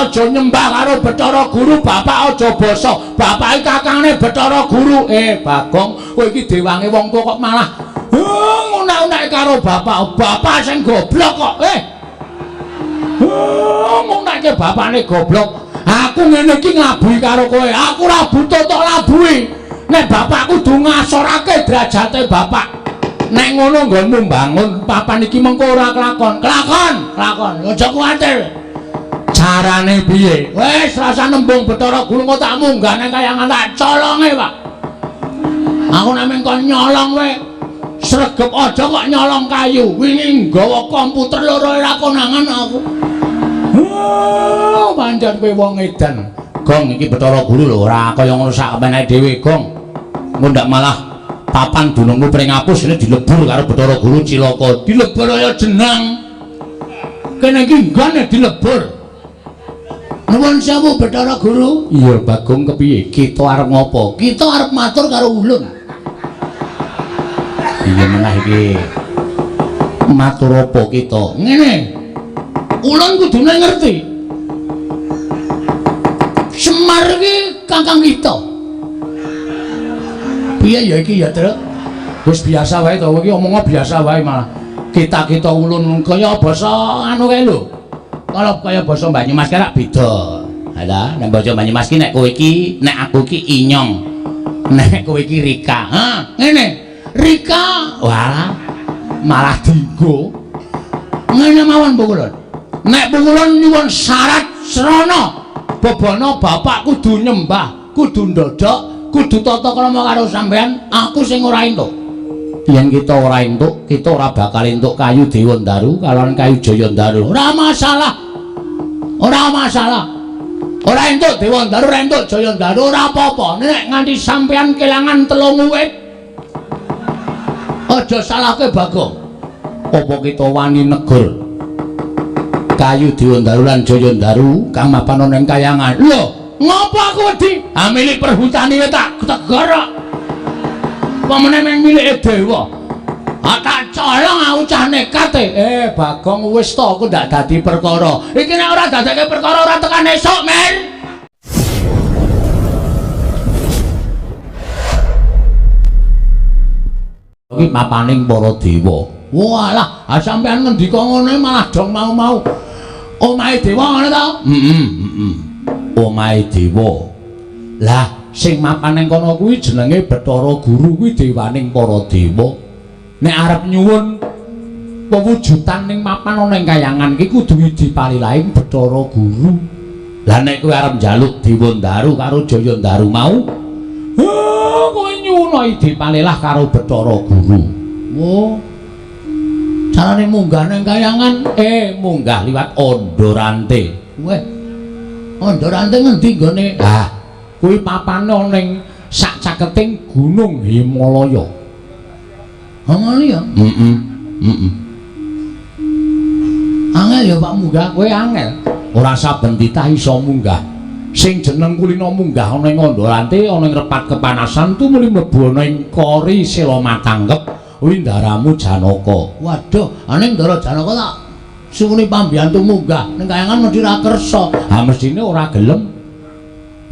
Bapak aja nyembah karo Bathara Guru, bapak aja basa. Bapak iki kakangne Bathara Guru. Bagong, kowe iki dewange wong tuwa kok malah ngunak-unake karo bapak. Bapak sing goblok kok. Ngunake bapakne goblok. Aku ngene iki nglabuhi karo kowe. Aku ora butuh tok labuhi. Nek bapak kudu ngasorake derajate bapak. Nek ngono nggonmu mbangun papan iki mengko ora kelakon. Kelakon, kelakon. Aja kuwatir. Carane piye? Wis rasa nembung Bathara Guru kok tak munggah nang kayangan tak colonge, Pak. Aku nek mung kon nyolong wae. Sregep aja kok nyolong kayu. Wingi nggawa komputer loro ora konangan aku. Oh, pancen kowe wong edan. Gong iki Bathara Guru lho ora kaya ngono sak meneh dhewe, Gong. Engko ndak malah papan dunungmu pring apus ini dilebur karo Bathara Guru cilaka. Dilebur kaya jenang. Kene iki nggone dilebur. Nuwun sewu Bathara Guru. Iya, Bagong kepiye? Kita arep ngopo? Kita arep matur karo ulun. Iya menah iki. Matur apa kita? Ngene. Ulun kudune ngerti. Semar iki kakang kita. Piye ya iki ya, Truk? Wis biasa wae to, iki omongnya biasa wae malah. Kita-kita ulun kaya basa anu kae lho. Kalau kaya basa Banyumas ki rak beda. Halah, nek basa Banyumas ki nek kowe iki, nek aku iki inyong. Nek kowe iki Rika. Ha, ngene. Rika, wah, malah dinggo. Ngene mawon pukulun. Nek pukulun nyuwun syarat srana bebana bapak kudu nyembah, kudu ndodok, kudu tata krama karo sampean, aku sing ora entuk. Yen kita ora entuk, kita ora bakal entuk kayu Dewandaru kalawan kayu Jayandaru. Ora masalah. Ora masalah. Ora entuk Dewandaru, ora entuk Jayandaru, ora apa-apa. Nek nganti sampean kelangan 3 wit, aja salahke Bagong. Apa kita wani negur kayu Dewandaru lan Jayandaru kang mapan ana ing kayangan? Lho, ngopo aku wedi? Ha milik perhutani tak tegur kok. Pamene mung milike dewa. Ha tak colong aku cah nekat e. Bagong wis to aku ndak dadi perkara. Iki nek ora dadekke perkara ora tekan esuk, Mer. Iki mapaning para dewa. Walah, ha sampean ngendika ngene malah dong mau-mau. Omahe dewa ngono to? Heeh, heeh. Omahe dewa. Lah, sing mapan ning kono kuwi jenenge Bathara Guru kuwi dewaning para dewa. Nek arep nyuwun pewujudan ning mapan ana ing kayangan iki kudu dipalilahing Bathara Guru. Lah nek kowe arep njaluk Dewandaru karo Jayandaru mau, kowe nyuwun dipalilah karo Bathara Guru. Oh. Carane munggah ning kayangan, munggah liwat Ondorante. Weh. Ondorante ngendi nggone? Ah, kuwi papane ana ning sak caketing Gunung Himalaya. Ha ngono ya? Heeh. Heeh. Angel ya Pak munggah, kowe angel. Ora saben titah iso munggah. Sing jeneng kulino munggah ana ing Ondorante ana ing repat kepanasan tumuli mlebu ana ing Kori Sela Matangkep kuwi ndaramu Janaka. Waduh, ane ndara Janaka tak suwuni pambiyantu munggah ning kayangan mesti ra kersa. Ha mestine ora gelem.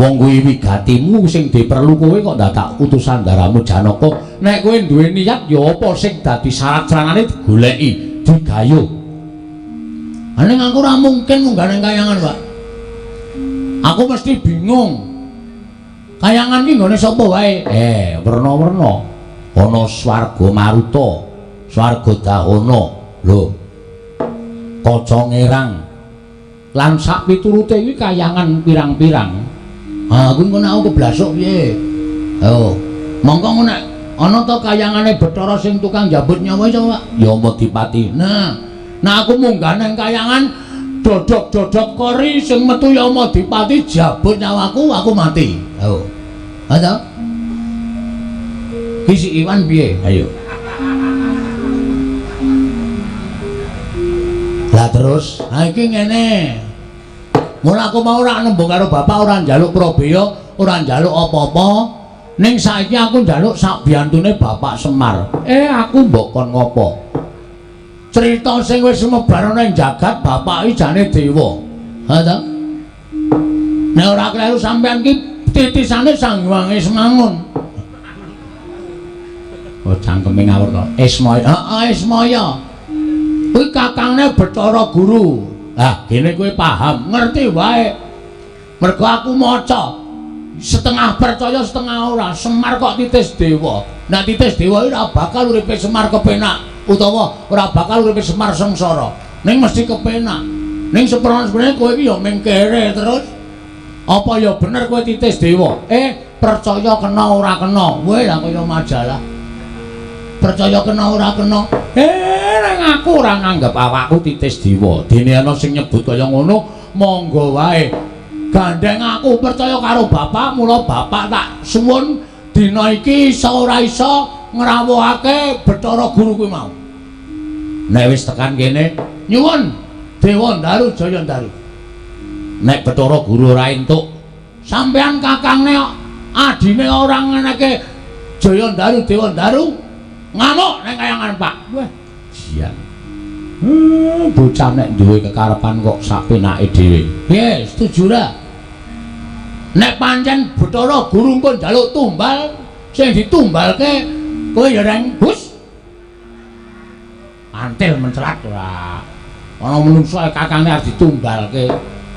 Wong kuwi wigatimu sing diperlu kowe kok dadak utusan ndaramu Janaka. Nek kowe duwe niat ya apa sing dadi syarat sranane digoleki, digayuh. Ning aku ora mungkin munggah ning kayangan, Pak. Aku mesti bingung. Kayangan ki nggone sapa wae? Werna-werna. Ana swarga Maruta, swarga Dahana, lho. Kaca Ngerang. Lan sak piturute kuwi kayangan pirang-pirang. Ha, kuwi engko nek aku keblasuk piye? Oh, mongko ngono nek ana ta kayangane Bathara sing tukang njabut nyawa iso, Pak? Ya Madipati. Nah, nek aku munggah nang kayangan dodok-dodok kori sing metu ya Madipati jabut nyawaku, aku mati. Oh. Ha ta? Ki si Iwan piye? Ayo. Lah terus, ha iki ngene. Mula aku mau ora nembung karo bapak, ora njaluk prabeya, ora njaluk apa-apa. Ning saiki aku njaluk sak biyantune Bapak Semar. Aku mbok kon ngopo? Cerita sing wis sumebar ana ing jagat, bapak iki jane dewa. Ha ta? Nek ora kleru sampean ki titisane Sang Hyang Ismangun. Oh, cangkeme ngawur to. Ismaya. Heeh, Ismaya. Kuwi kakangne Bathara Guru. Ah, gene kowe paham, ngerti wae. Mergo aku maca. Setengah percaya setengah ora. Semar kok titis dewa. Nek titis dewa ora bakal uripe Semar kepenak utawa ora bakal uripe Semar sengsara. Ning mesti kepenak. Ning seprono-seprone kowe iki ya ming kere terus. Apa ya bener kowe titis dewa? Percaya kena ora kena. Kowe lah kaya majalah. Percaya kena ora kena. Ning aku ora nganggep awakku titis dewa. Dene ana sing nyebut kaya ngono, monggo wae. Gandeng aku percaya karo bapak, mula bapak tak suwun dina iki iso ora iso ngrawuhake Bathara Guru kuwi mau. Nek wis tekan kene, nyuwun Dewa Ndaru Jaya Ndaru. Nek Bathara Guru ora entuk, sampean kakangne adine ora ngeneke Jaya Ndaru Dewa Ndaru ngamuk ning kayangan Pak. Wah, jian. Bocah nek duwe kekarepan kok sak penake dhewe. Piye, setuju ra? Nek pancen Bathara Guru engko njaluk tumbal, sing ditumbalke kowe ya reng bus. Antil mencelat ora. Ana menungso kakangne arep ditumbalke.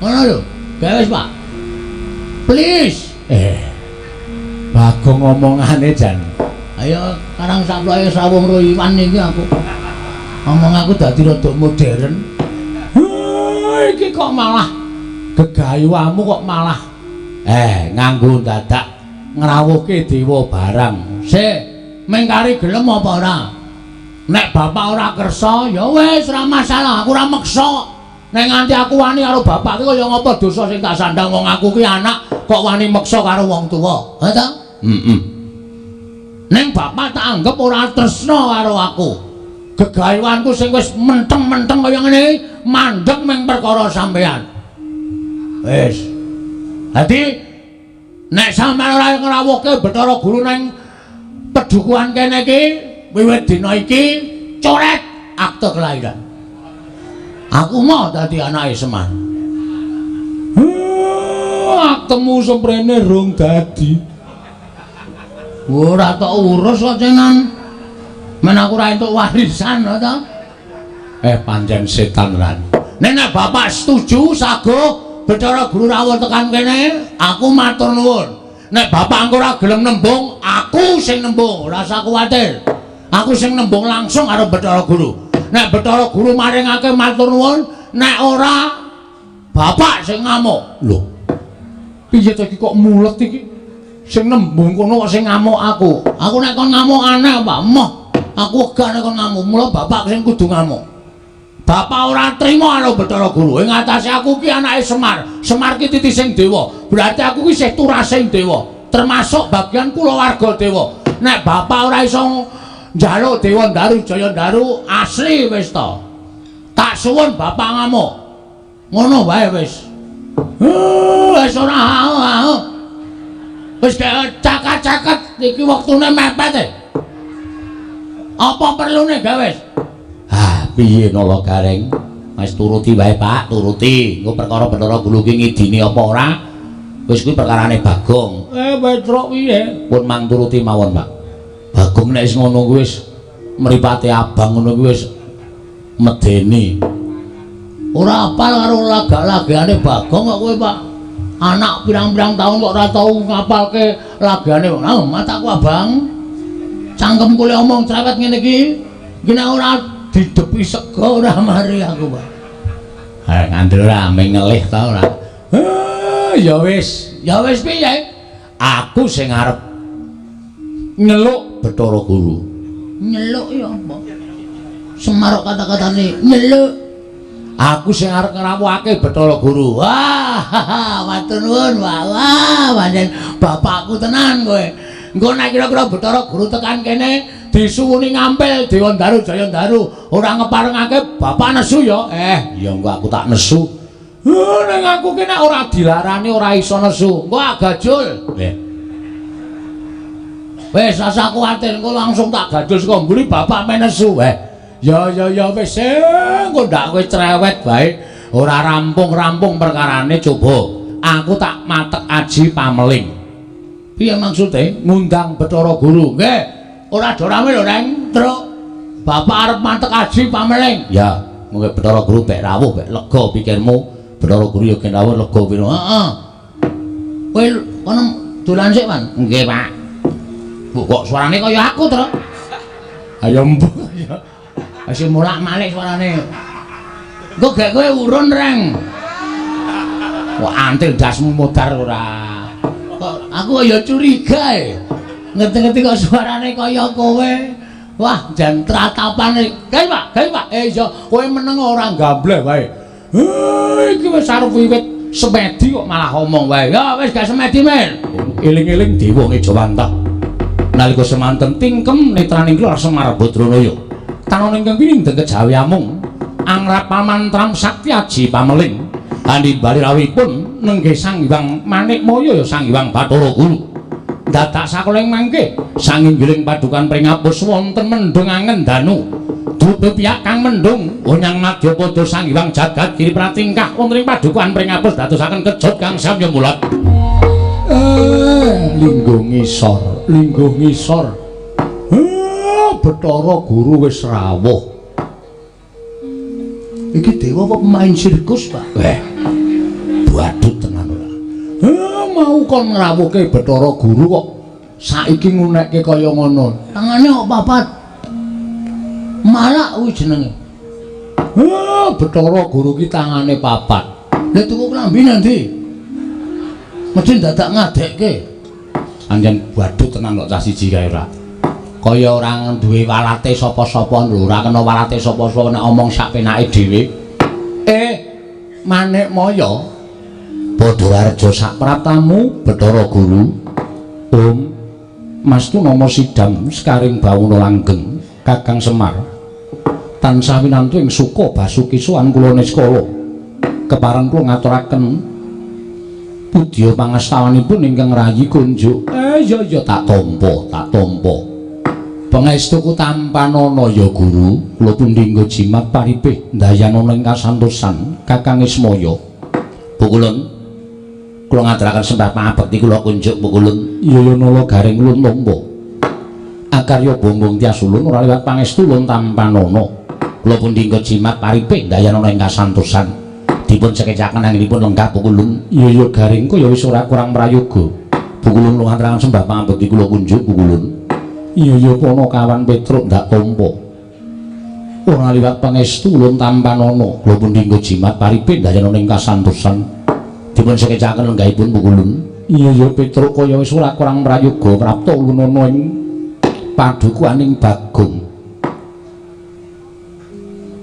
Ngono lho. Gawe wis, Pak. Please. Bagong omongane jan. Ayo karang saploke srawung ro Iwan iki aku. Omong aku dadi rada modern. Iki kok malah gegayuhamu kok malah nganggo dadak ngrawuhke dewa barang. Sik, mengkari gelem apa ora? Nek bapak ora kersa ya wis ora masalah, aku ora meksa. Nek nganti aku wani karo bapak ki kaya ngapa dosa sing tak sandang wong aku ki anak kok wani meksa karo wong tuwa. Ha ta? Heeh. Ning bapak tak anggap ora tresna karo aku. Gegayuhanku sing wis menteng-menteng kaya ngene mandeg ming perkara sampean. Wis. Dadi nek sampean ora ngrawuhke Bathara Guru nang pedukuhan kene iki wiwit dina iki coret akte kelahiran. Aku mau dadi anake Semar. Aktemu semprene rung dadi. Ora tok urus kok cenan. Men aku ora entuk warisan lho ta. Pancen setan ran. Nek bapak setuju sago Bathara Guru rawuh tekan kene, aku matur nuwun. Nek bapak engko ora gelem nembung, aku sing nembung, ora usah kuwatir. Aku sing nembung langsung karo Bathara Guru. Nek Bathara Guru maringake matur nuwun, nek ora bapak sing ngamuk. Lho. Piye to iki kok mulet iki? Sing nembung kono kok sing ngamuk aku. Aku nek kon ngamuk aneh, Pak. Moh. Aku wegah nek kon ngamuk, mula bapak sing kudu ngamuk. Bapak ora trima karo Bathara Guru. Ing atase aku ki anake Semar. Semar ki titising dewa. Berarti aku ki isih turasing dewa, termasuk bagian kulawarga dewa. Nek bapak ora iso njaluk Dewa Ndaru Jaya Ndaru asli wis to. Tak suwun bapak ngamuk. Ngono wae wis. Wis ora. Wis cakat-cakat iki wektune mepet e. Apa perlune gawe wis? Ah, piye Nala Gareng? Wis turuti wae, Pak, turuti. Engko perkara Bathara Guru ki ngidini apa ora? Wis kuwi perkarane Bagong. Petruk piye? Pun mang turuti mawon, Pak. Bagong nek wis ngono kuwi wis mripate abang ngono kuwi wis medeni. Ora apal karo lagak-lagane Bagong kok kowe, Pak. Anak pirang-pirang tahun kok ora tau ngapalke lagane. Ah, mataku abang. Cangkemku le omong cerewet ngene iki. Iki nek ora didepi sega ora mari aku, Pak. Ngandel ora ming ngelih ta ora. Ya wis, ya wis piye? Aku sing arep nyeluk Bathara Guru. Nyeluk ya apa? Semar kata-katane nyeluk. Aku sing arep ngrawuhake Bathara Guru. Wah, matur nuwun. Wah, wah, pancen bapakku tenan kowe. Engko nek kira-kira Bathara Guru tekan kene disuwuni ngampil Dewa Ndaru Jaya Ndaru ora ngeparengake bapak nesu ya. Ya engko aku tak nesu. Ning aku ki nek ora dilarani ora iso nesu. Engko gajul. Wis rasa kuwatir engko langsung tak gajul saka mburi bapak men nesu. Ya ya ya wis engko ndak kowe cerewet bae. Ora rampung-rampung perkarane coba. Aku tak matek aji pameling. Piye maksude? Ngundang Bathara Guru. Nggih. Ora do rame lho, Reng. Truk. Bapak arep matek aji pameling. Ya, mungkin Bathara Guru bek rawuh, bek lega pikirmu. Bathara Guru ya gen rawuh lega piro. Heeh. Kowe kono dolan sik, Pan. Nggih, Pak. Bu, kok suarane kaya aku, Truk? Ayo mbuh. Wis molak-malik suarane. Engko gek kowe urun, Reng. Wah, antil dasmu modar ora. Kok aku ya curiga e. Ngerti-ngerti kok suarane kaya kowe. Wah, jan tratapane. Gawe, Pak, gawe, Pak. Eh iya, kowe meneng ora gambleh wae. Eh, iki wis arep wiwit semedi kok malah omong wae. Ya wis gak semedi, Men. Eling-eling dewa ngejawantah. Nalika semanten tingkem netraning kula Semar Badranaya. Tanon ingkang pinindeng kejawi amung angrap pamantram sakti aji pameling. Andi bali rawuhipun nenggih Sang Hyang Manikmaya ya Sang Hyang Bathara Guru. Dadak sakoling mangke sanginggiling padukan pringapus wonten mendung angen danu. Dupe piyak kang mendung onyang madyapada Sang Hyang Jagat Giri pratingkah wonten ing padukan pringapus dadosaken kejot kang samya mulat. Lingguh ngisor, lingguh ngisor. Bathara Guru wis rawuh. Iki dewa apa pemain sirkus, Pak? Badut tenan ora. Mau kon ngrawuhke Bathara Guru kok saiki ngunekke kaya ngono. Tangane kok papat. Malak kuwi jenenge. Bathara Guru ki tangane papat. Lah tuku klambi nanti. Mesti dadak ngadekke. Anjen badut tenan kok cah siji kae ora. Kaya ora duwe walate sapa-sapa lho, ora kena walate sapa-sapa nek omong sak penake dhewe. Manikmaya padha arja sak praptamu Bathara Guru. Om Mastu nama sidam sekaring bawana langgeng Kakang Semar. Tansah winantu ing suka basuki sowan kula niskala. Kepareng kula ngaturaken pudya pangastawanipun ingkang rayi kunjuk. Iya iya tak tampa, tak tampa. Pangestuku tampanana ya Guru, kula pundi nggo jimat paripih ndayanana ing kasantosan Kakang Ismaya. Pukulun kula ngaturaken sembah pangabekti kula kunjuk pukulun. Iya ya nala garing ulun tampa. Akarya bombong tias ulun ora liwat pangestu ulun tampanana. Kula pundi nggo jimat paripih ndayanana ing kasantosan. Dipun sekecaken anggenipun lenggah pukulun. Iya ya garing kaya wis ora kurang prayoga. Pukulun kula ngaturaken sembah pangabekti kula kunjuk pukulun. Iya ya Panakawan Petruk ndak tampa. Ora liwat pangestu ulun tampanana. Kula pundi nggo jimat paripih ndayanana ing kasantosan. Dipun sekecaken lenggahipun pukulun. Iya ya Petruk kaya wis ora kurang prayoga prapta ulun ana ing padukuhaning Bagong.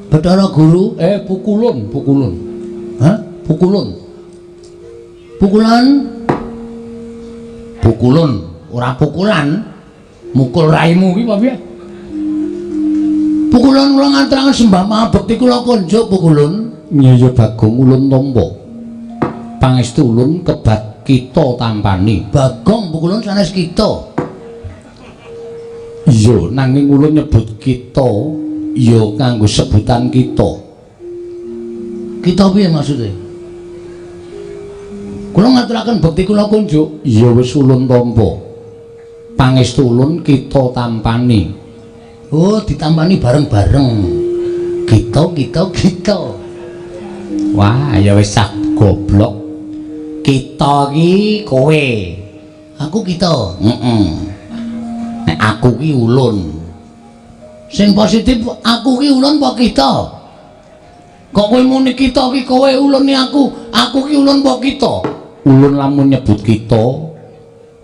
Bathara Guru, pukulun, pukulun. Hah? Pukulun. Pukulan? Pukulun, ora pukulan. Mukul raimu ki apa piye? Pukulun kula ngaturaken sembah pangabekti kula kunjuk pukulun. Iya ya Bagong ulun tampa. Pangestu ulun kebat kita tampani. Bagong pukulun sanes kita. Iya, nanging ulun nyebut kita ya kanggo sebutan kita. Kita piye maksude? Kula ngaturaken bekti kula kunjuk. Iya wis ulun tampa. Pangestu ulun kita tampani. Oh, ditampani bareng-bareng. Kita, kita, kita. Wah, ya wis cah goblok. Kita ki kowe. Aku kita. Heeh. Nek aku ki ulun. Sing positif aku ki ulun apa kita? Kok kowe muni kita ki kowe ulun ni aku, aku ki ulun apa kita? Ulun lamun nyebut kita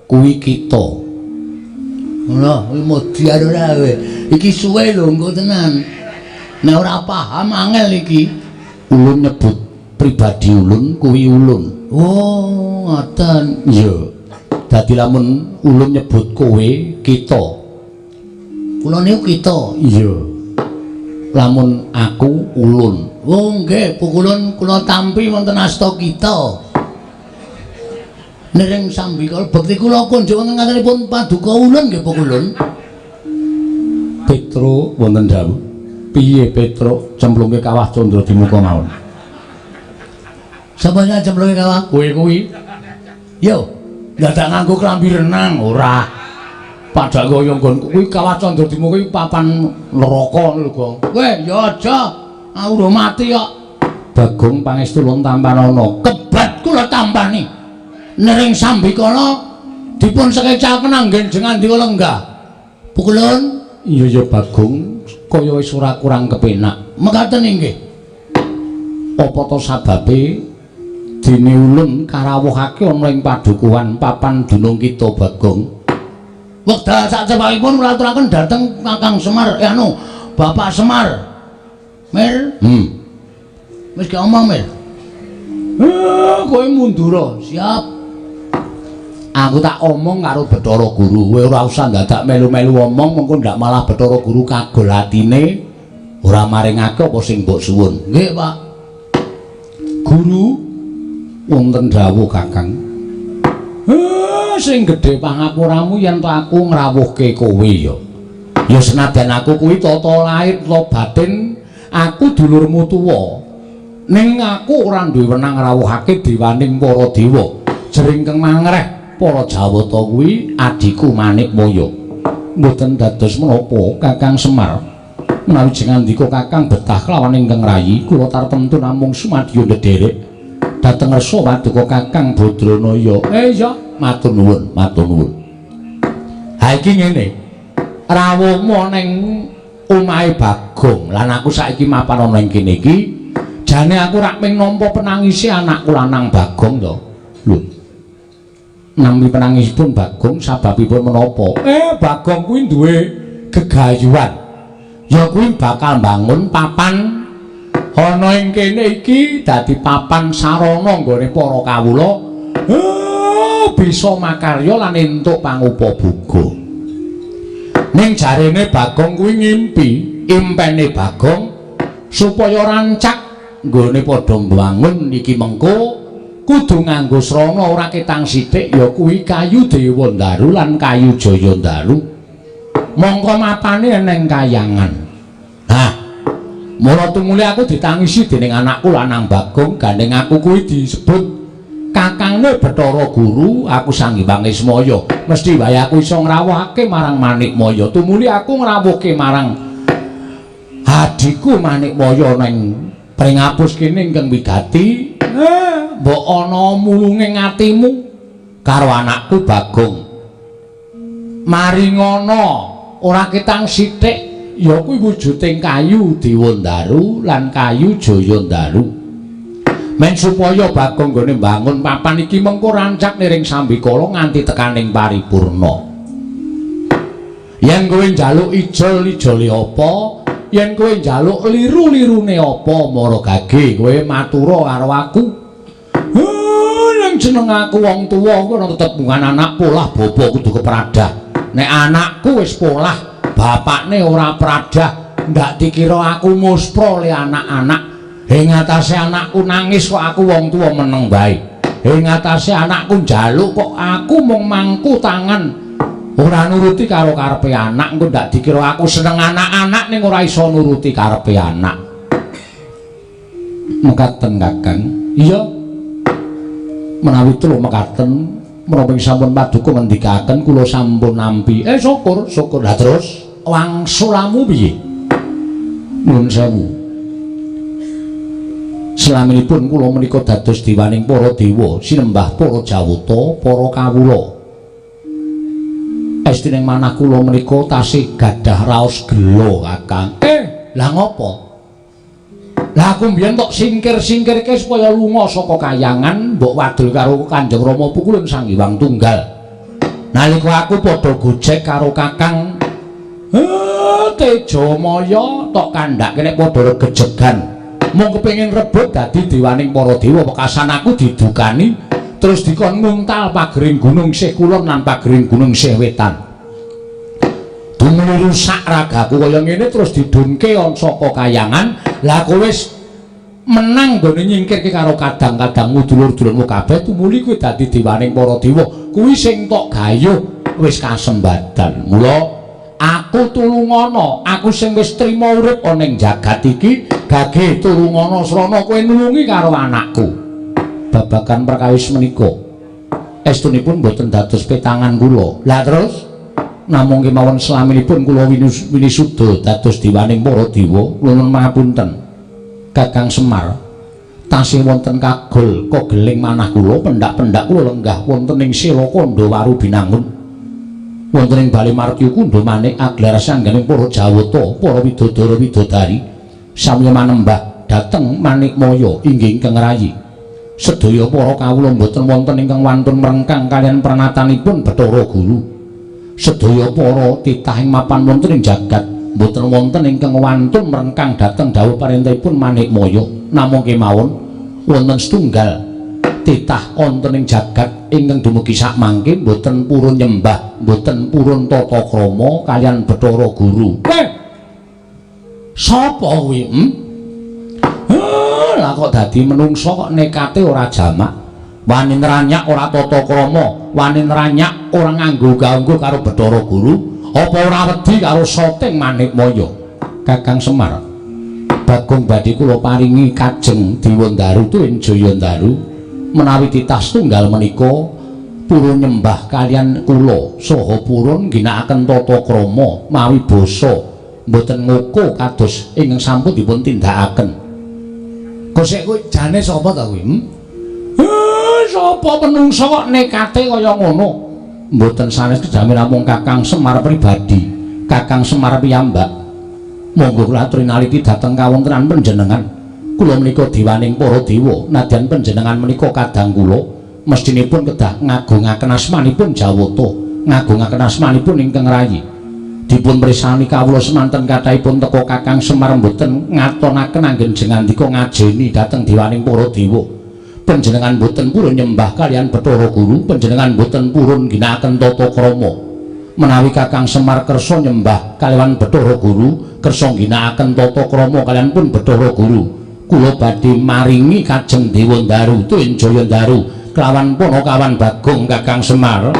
kuwi kita. Lho, kuwi modiar ora kowe. Iki suwe lho engko tenan. Nek ora paham angel iki. Ulun nyebut pribadi ulun kuwi ulun. Oh, ngoten. Iya. Dadi lamun ulun nyebut kowe kita. Kula niku kita. Iya. Lamun aku ulun. Oh nggih, pukulun kula tampi wonten asta kita. Nering sambikala bekti kula kunjuk wonten ngatenipun paduka ulun nggih pukulun. Petro wonten dawuh. Piye Petro cemplungke kawah candra di muka mawon. Sapa sing cemplunge kawah? Kowe kuwi. Yo, dadak nganggo klambi renang ora. Padahal kaya nggon kuwi kawah Candradima kuwi papan neraka lho, Gong. Kowe ya aja, aku urung mati kok. Bagong pangestu ulun tampanana. Kebat kula tampani. Nering sambikala dipun sekecaken anggen jengandika lenggah. Pukulun? Iya ya Bagong, kaya wis ora kurang kepenak. Mekaten inggih. Apa to sababe dene ulun karawuhake ana ing padukuhan papan dunung kita Bagong? Wekdal sacepakipun kula aturaken dhateng Kakang Semar, anu Bapak Semar. Mir. Wis gak omong, Mir. Kowe mundura. Siap. Aku tak omong karo Bathara Guru. Kowe ora usah dadak melu-melu omong, mengko ndak malah Bathara Guru kagol atine ora maringake apa sing mbok suwun. Nggih, Pak. Guru wonten dawuh, Kakang. Sing gedhe pangapuramu yen to aku ngrawuhke kowe ya. Ya senajan aku kuwi tata lahir tata batin, aku dulurmu tuwa. Ning aku ora duwe wenang ngrawuhake dewaning para dewa. Jering kang mangreh para Jawata kuwi adhiku Manikmaya. Mboten dados menapa Kakang Semar. Menawi jengandika Kakang betah kelawan ingkang rayi, kula tartemtu namung sumadyo ndederek dhateng ngersa paduka Kakang Badranaya. Iya, matur nuwun, matur nuwun. Ha iki ngene. Rawuhmu ning omahe Bagong lan aku saiki mapan ana ing kene iki. Jane aku rak ming nampa penangise anakku lanang Bagong to. Lho. Nampi penangisipun Bagong sababipun menapa? Bagong kuwi duwe gegayuhan. Ya kuwi bakal mbangun papan ana ing kene iki dadi papan sarana nggone para kawula bisa makarya lan entuk pangupaboga. Ning jarene Bagong kuwi ngimpi, impene Bagong supaya rancak nggone padha mbangun iki mengko kudu nganggo srana ora ketang sithik ya kuwi kayu Dewandaru lan kayu Jayandaru. Mongko mapane eneng kayangan. Hah. Mula tumuli aku ditangisi dening anakku lanang Bagong, gandeng aku kuwi disebut kakangne Bathara Guru, aku Sang Hyang Ismaya. Mesti wae aku iso ngrawuhake marang Manikmaya. Tumuli aku ngrawuhke marang adhiku Manikmaya ning pringapus kene ingkang wigati. Mbok ana mulunge atimu karo anakku Bagong. Maringana ora ketang sithik ya kuwi wujuding kayu Dewandaru lan kayu Jayandaru. Men supaya Bagong nggone mbangun papan iki mengko rancak niring sambikala nganti tekaning paripurna. Yen kowe njaluk ijol-ijole apa, yen kowe njaluk liru-lirune apa, mara gage kowe matura karo aku. Ning jeneng aku wong tuwa kuwi ana tetembungan anak polah bapa kudu kepradah. Nek anakku wis polah, bapakne ora pradah, ndak dikira aku muspra le anak-anak. Ing atase anakku nangis kok aku wong tuwa meneng bae. Ing atase anakku njaluk kok aku mung mangku tangan ora nuruti karo karepe anak, engko ndak dikira aku seneng anak-anak ning ora iso nuruti karepe anak. Mekaten Kakang. Iya. Menawi telu mekaten, menapa sampun paduka ngendikaken kula sampun nampi. Syukur, syukur. Lah terus wangsulamu piye? Nuwun sewu. Selaminipun kula menika dados dewaning para dewa, sinembah para jawata, para kawula. Estining manah kula menika tasih gadah raos gela, Kakang. Lah ngopo? Lah aku mbiyen tok singkir-singkirke supaya lunga saka kayangan, mbok wadul karo Kanjeng Rama Pukulun Sang Hyang Tunggal. Nalika aku padha gojek karo Kakang Tejamaya tok kandhake nek padha regejegan. Mung kepengin rebut dadi dewaning para dewa, wekasan aku didukani terus dikon nguntal pagering gunung sih kulon lan pagering gunung sih wetan. Tumuli rusak ragaku kaya ngene terus didunke saka kayangan. Lah kowe wis menang nggone nyingkirke karo kadang-kadangmu dulur-dulurmu kabeh, tumuli kowe dadi dewaning para dewa. Kuwi sing tok gayuh wis kasembadan. Mula aku tulungana, aku sing wis trima urip ana ing jagat iki, gage tulungana srana kowe nulungi karo anakku. babagan perkawis menika. Estunipun boten dados petangan kula. Lah terus namung kemawon slaminipun kula winisuda dados diwaning para dewa. Nuwun pangapunten Kakang Semar, tasih wonten kagol kogeling manah kula, pendak-pendak kula lenggah wonten ing Sela Kandha Waru Binangun. Wonten ing Bale Martya Kundha Manik aglar sangganing para Jawata, para widodara widodari sami manembah dhateng Manikmaya inggih ingkang rayi. Sedaya para kawula mboten wonten ingkang wantun mrengkang kaliyan pranatanipun Bathara Guru. Sedaya para titah ing mapan wonten ing jagat mboten wonten ingkang wantun mrengkang dhateng dawuh parentahipun Manikmaya. Namung kemawon wonten setunggal titah wonten ing jagat ingkang dumugi sakmangke mboten purun nyembah, mboten purun tata krama kaliyan Bathara Guru. Sapa kuwi? Lah kok dadi menungsa kok nekate ora jamak, wani nranyak ora tata krama, wani nranyak ora nganggo ganggu karo Bathara Guru, apa ora wedi karo soting Manikmaya? Kakang Semar, Bagong badhe kula paringi kajeng Dewandaru tuwin Jayandaru menawi titah setunggal menika purun nyembah kaliyan kula saha purun ngginakaken tata krama mawi basa mboten ngoko kados ingkang sampun dipun tindakaken. Kosek kuwi jane sapa ta kuwi? Sapa menungsa kok nekate kaya ngono? Mboten sanes kejamen namung Kakang Semar pribadi, Kakang Semar piyambak. Monggo kula aturi naliti dhateng kawontenan panjenengan. Kula menika diwaning para dewa, nadyan panjenengan menika kadang kula mestinipun kedah ngagungaken asmanipun Jawata, ngagungaken asmanipun ingkang rayi. Dipun mrisani kawula semanten kathahipun teka Kakang Semar mboten ngatonaken anggen jengandika ngajeni dhateng diwaning para dewa. Panjenengan mboten purun nyembah kaliyan Bathara Guru, panjenengan mboten purun ngginakaken tata krama. Menawi Kakang Semar kersa nyembah kaliyan Bathara Guru, kersa ngginakaken tata krama kaliyan pun Bathara Guru, kula badhe maringi kajeng Dewandaru tuwin Jayandaru kelawan Panakawan Bagong Kakang Semar.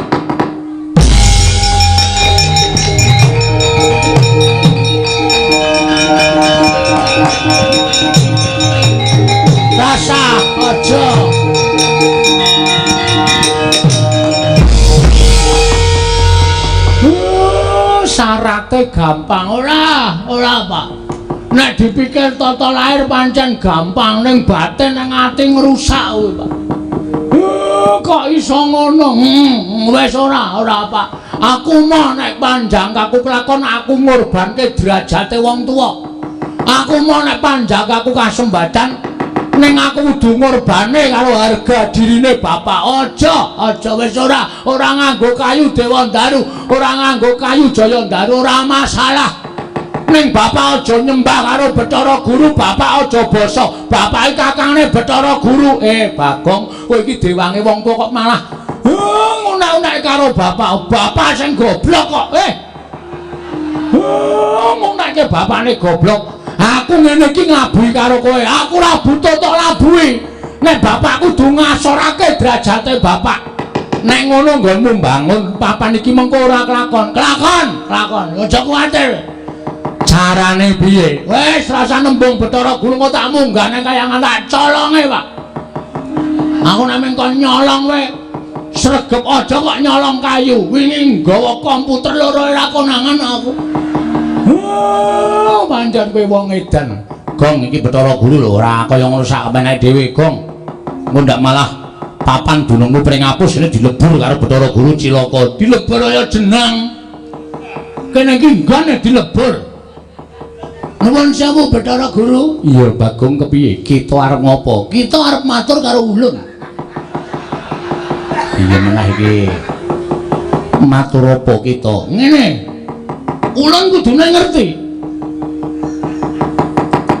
Rasah aja. Syarate gampang ora, ora Pak. Nek dipikir tata lahir pancen gampang, ning batin nang ati ngrusak kuwi Pak. Kok iso ngono? Wis ora, ora Pak. Aku mau nek panjang aku kelakon aku ngorbanke derajate wong tuwa. Aku mau nek panjang aku kasembadan ning aku kudu ngorbane karo harga dirine bapak. Aja, aja wis ora, ora nganggo kayu Dewandaru, ora nganggo kayu Jayandaru, ora masalah. Ning bapak aja nyembah karo Bathara Guru, bapak aja basa. Bapak iki kakangne Bathara Guru. Bagong, kowe iki dewange wong tuwa kok malah ngunek-unek karo bapak. Bapak sing goblok kok. Ngunekke bapakne goblok. Aku ngene iki nglabuhi karo kowe. Aku ora butuh tok labuhi. Nek bapak kudu ngasorake derajate bapak. Nek ngono nggonmu mbangun papan iki mengko ora kelakon. Kelakon, kelakon. Aja kuwatir. Carane piye? Wis rasa nembung Bathara Guru kok tak munggahne kayangan tak colonge, Pak. Aku nek mung kon nyolong wae. Sregep aja kok nyolong kayu. Wingi nggawa komputer loro ora konangan aku. Oh, pancen kowe wong edan. Gong iki Bathara Guru lho ora kaya ngono sak kepenake dhewe, Gong. Engko ndak malah papan dunungmu pring apus ini dilebur karo Bathara Guru cilaka. Dilebur kaya jenang. Kene iki nggone dilebur. Nuwun sewu Bathara Guru. Iya, Bagong kepiye? Kita arep ngopo? Kita arep matur karo ulun. Iya menah iki. Matur apa kita? Ngene. Ulun kudune ngerti.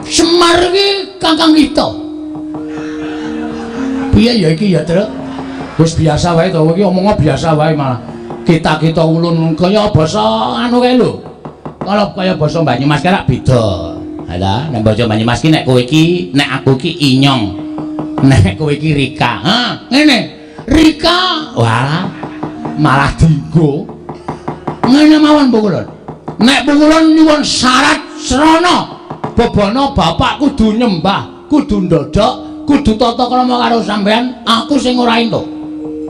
Semar iki kakang kita. Piye ya iki ya, Truk? Wis biasa wae to, iki omongnya biasa wae malah. Kita-kita ulun kaya basa anu kae lho. Kalau kaya basa Banyumas ki rak beda. Halah, nek basa Banyumas ki nek kowe iki, nek aku iki inyong. Nek kowe iki Rika. Ha, ngene. Rika, wah, malah dienggo. Ngene mawon pukulun. Nek pukulun nyuwun syarat srana bebana bapak kudu nyembah, kudu ndodok, Kudu tata krama karo sampean, aku sing ora entuk.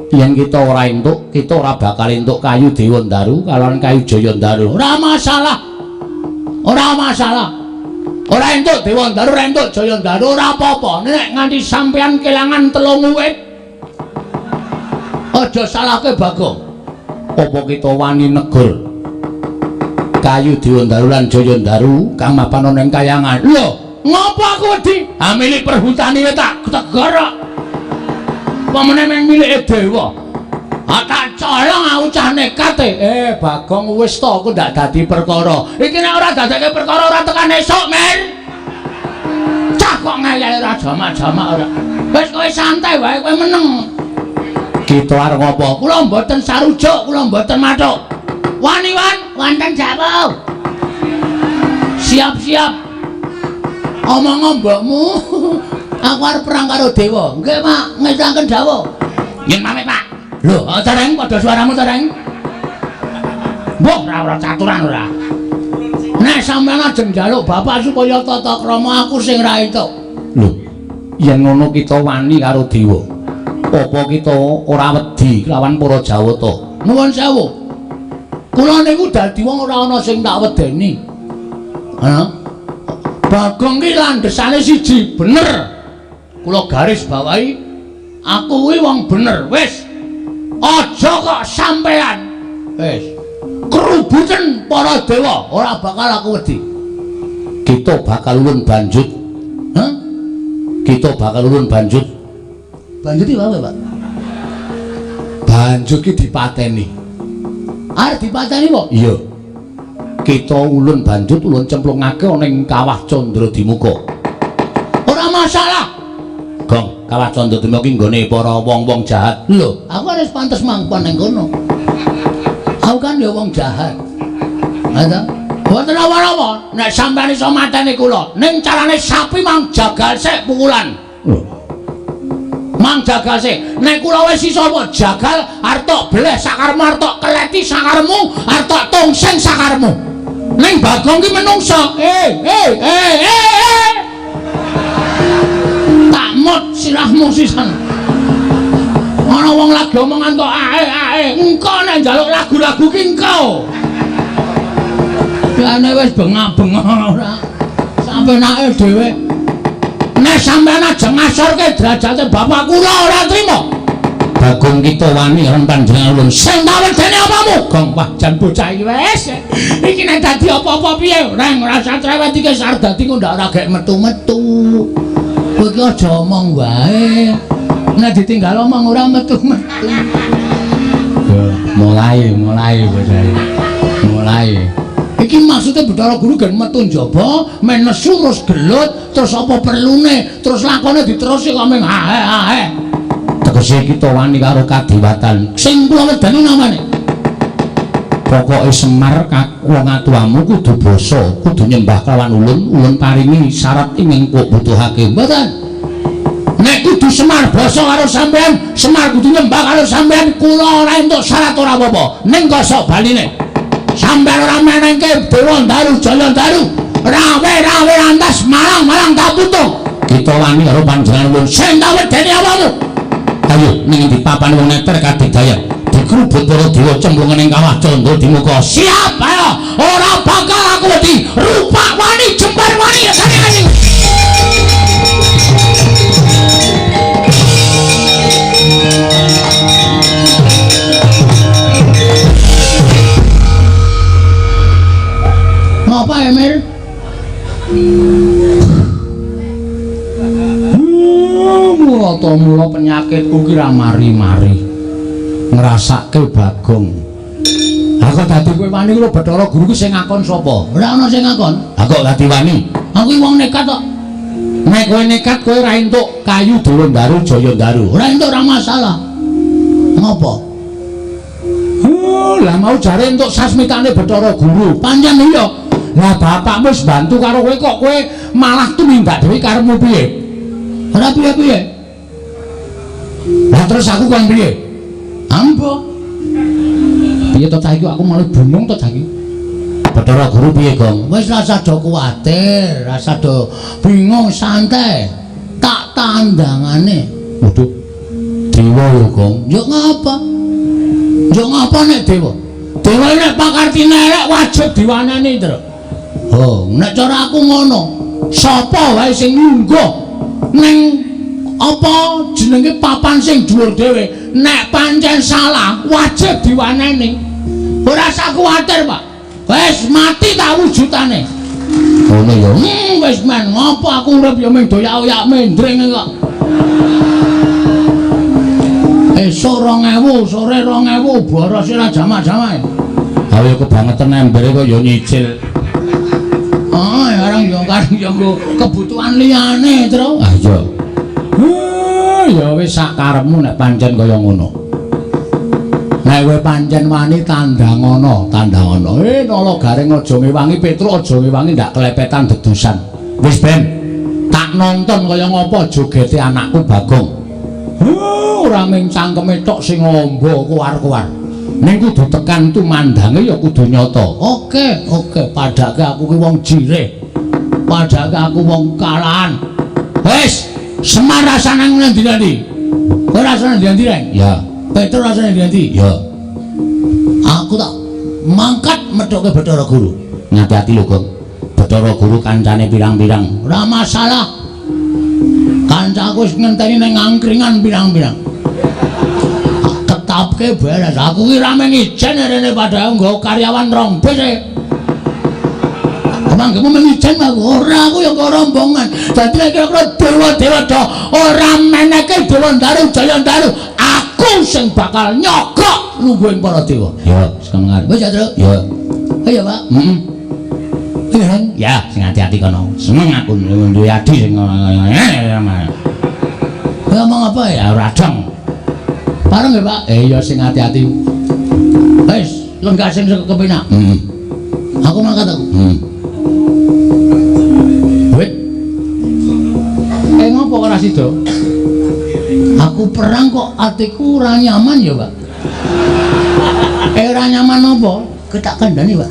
Yen kita ora entuk, kita ora bakal entuk kayu Dewandaru kalawan kayu Jayandaru. Ora masalah. Ora masalah. Ora entuk Dewandaru, ora entuk Jayandaru, ora apa-apa. Nek nganti sampean kelangan 3 wit, aja salahke Bagong. Apa kita wani negur kayu Dewandaru lan Jayandaru kang mapan ana ing kayangan? Lho, ngopo aku wedi? Ha milik perhutani tak tegur kok. Apa meneh mung milike dewa? Ha tak colong aku cah nekat e. Bagong wis to, aku ndak dadi perkara. Iki nek ora dadekke perkara ora tekan esuk, Mir. Cah kok ngeyel ora jamak-jamak ora. Wis kowe santai wae, kowe meneng. Kita arep ngopo? Kula mboten sarujuk, kula mboten mathuk. Wani wan, wonten jawab. Siap-siap. Omong mbokmu. Aku arep perang karo dewa. Nggih, Pak, ngesaken dawuh. Yen pamit, Pak. Lho, tereng padha suaramu tereng. Mbok ora caturan ora. Nek sampeyan ajeng njaluk bapak supaya tata krama aku sing ra entuk. Lho, yen ngono kita wani karo dewa. Apa kita ora wedi kelawan para Jawata? Nuwun sewu. Kula niku dadi wong ora ana sing tak wedeni. Ha? Bagong ki landhesane siji, bener. Kula garis bawahi, aku kuwi wong bener. Wis. Aja kok sampean. Wis. Kerubuten para dewa, ora bakal aku wedi. Kita bakal ulun banjut. Hah? Kita bakal ulun banjut. Banjut iki apa, Pak? Banjut ki dipateni. Arep dipateni kok? Iya. Kita ulun banjut ulun cemplungake ana ing Kawah Candradimuka. Ora masalah. Gong, Kawah Candradimuka ki nggone para wong-wong jahat. Lho, aku harus pantes mangkon ning kono. Aku kan ya wong jahat. Ha ta? Mboten apa-apa, nek sampeyan iso mateni kula, ning carane sapi mang jagal sik pukulan. Lho. Mang jagal sik. Nek kula wis iso apa jagal arep tok bleh sakarmu, arep tok keleti sakarmu, arep tok tongseng sakarmu. Ning Bagong ki menungso. Eh. Tak mot sirahmu sisan. Ana wong lagi omongan kok ae ae. Engko nek njaluk lagu-lagu ki engko. Jane wis bengak-bengok ora. Sampenake dhewe. Nek sampeyan aja ngasorke derajate bapak kula ora trima. Bagong kita wani karo panjenengan ulun. Sing tak wedeni apamu? Gong, wah jan bocah iki wis. Iki nek dadi apa-apa piye? Reng ora usah cerewet iki wis arep dadi kok ndak ora gek metu-metu. Kowe iki aja omong wae. Nek ditinggal omong ora metu-metu. Mulai bocah iki. Mulai. Iki maksudnya Bathara Guru gen metu njaba, men nesu terus gelut, terus apa perlune, terus lakone diterusi kok ming hae hae. Tegese kita wani karo kadiwatan. Sing kula wedeni namane. Pokoke Semar wong atuwamu kudu basa, kudu nyembah kelawan ulun, ulun paringi syarat ing kok butuhake. Mboten. Nek kudu Semar basa karo sampean, Semar kudu nyembah karo sampean, kula ora entuk syarat ora apa-apa. Ning kosok baline. Sampeyan ora menengke Dewandaru Jayandaru, rawe-rawe lantas malang-malang tak putung. Kita wani karo panjenengan ulun. Sing tak wedeni awakmu. Ayo ning endi papan wong neter kadidayan. Dikrubut para dewa cemplungan ing Kawah Candradimuka. Siap, ayo. Ora bakal aku wedi. Rupak wani, jembar wani, sane-sane. Ngapa Emir? Mula penyakitku ki ra mari-mari. Ngrasake Bagong. Lah kok dadi kowe wani lho Bathara Guru ki sing ngakon sapa? Ora ana sing ngakon. Lah kok dadi wani? Aku ki wong nekat kok. Nek kowe nekat kowe ora entuk kayu Dewandaru Jayandaru. Ora entuk ora masalah. Ngopo? Lah mau jare entuk sasmitane Bathara Guru. Pancen iya. Lah bapakmu wis bantu karo kowe kok kowe malah tumindak dhewe karepmu piye? Ora piye-piye. Lah terus aku kon piye? Ambo. Piye to cah iki aku malah bingung to cah iki. Bathara Guru piye, Gong? Wis rasa do kuwatir, rasa do bingung, santai. Tak tandangane. Waduh. Dewa ya, Gong. Yo ngapa? Yo ngapa nek dewa? Dewa nek pakartine elek wajib diwaneni, Tru. Oh, nek cara aku ngono. Sapa wae sing lungguh ning apa jenenge papan sing dhuwur dhewe, nek pancen salah wajib diwaneni. Ora usah kuwatir, Pak. Wis mati ta wujudane. Ngono ya. Wis men, ngopo aku urip ya mung doyak-oyak mendring kok. Esuk 2000, sore 2000, boros ora jamak-jamak. Ayo kebangetan embere kok ya nyicil. Oh, arang ya kareng ya nggo kebutuhan liyane, Tru. Ah iya. Ya wis sak karepmu nek pancen kaya ngono. Nek kowe pancen wani tandangana, tandangana. Nala garing aja ngewangi, Petruk aja ngewangi ndak kelepetan dedusan. Wis ben, tak nonton kaya ngopo jogete anakku Bagong. Ora mung cangkeme tok sing amba kuwar-kuwar. Ning kudu tekan tumandange ya kudu nyata. Oke, oke, padake aku ki wong jirih. Padake aku wong kalahan. Wis, Semar rasane nang ndi-ndi? Kowe rasane ndi-ndi, Reng? Ya. Petruk rasane ndi-ndi? Ya. Aku tak mangkat methuke Bathara Guru. Ngati-ati lho, Gong. Bathara Guru kancane pirang-pirang. Ora masalah. Kancaku wis ngenteni ning angkringan pirang-pirang. Ketapke beres. Aku ki ra mung ijen rene padahal nggo karyawan rong bis e. Mangkemu mung ijen aku. Ora, aku ya nggo rombongan. Dadi nek kira-kira dewa-dewa do ora meneke Dewa Ndaru Jaya Ndaru, aku sing bakal nyogok lungguhing para dewa. Ya, seneng. Wis ya, Truk. Ya. Ayo, Pak. Heeh. Iya, Ya, sing hati-hati kono. Seneng aku duwe adi sing ngono. Kowe ngomong apa ya? Ya ora dong. Bareng ya, Pak? Ya sing hati-hati. Wis, lenggah sing kepenak. Heeh. Aku mangkat aku. Heeh. Wit. Ngopo kok ora sida? Aku perang kok atiku ora nyaman ya, Pak. Ora nyaman apa? Ketak kandhani, Pak.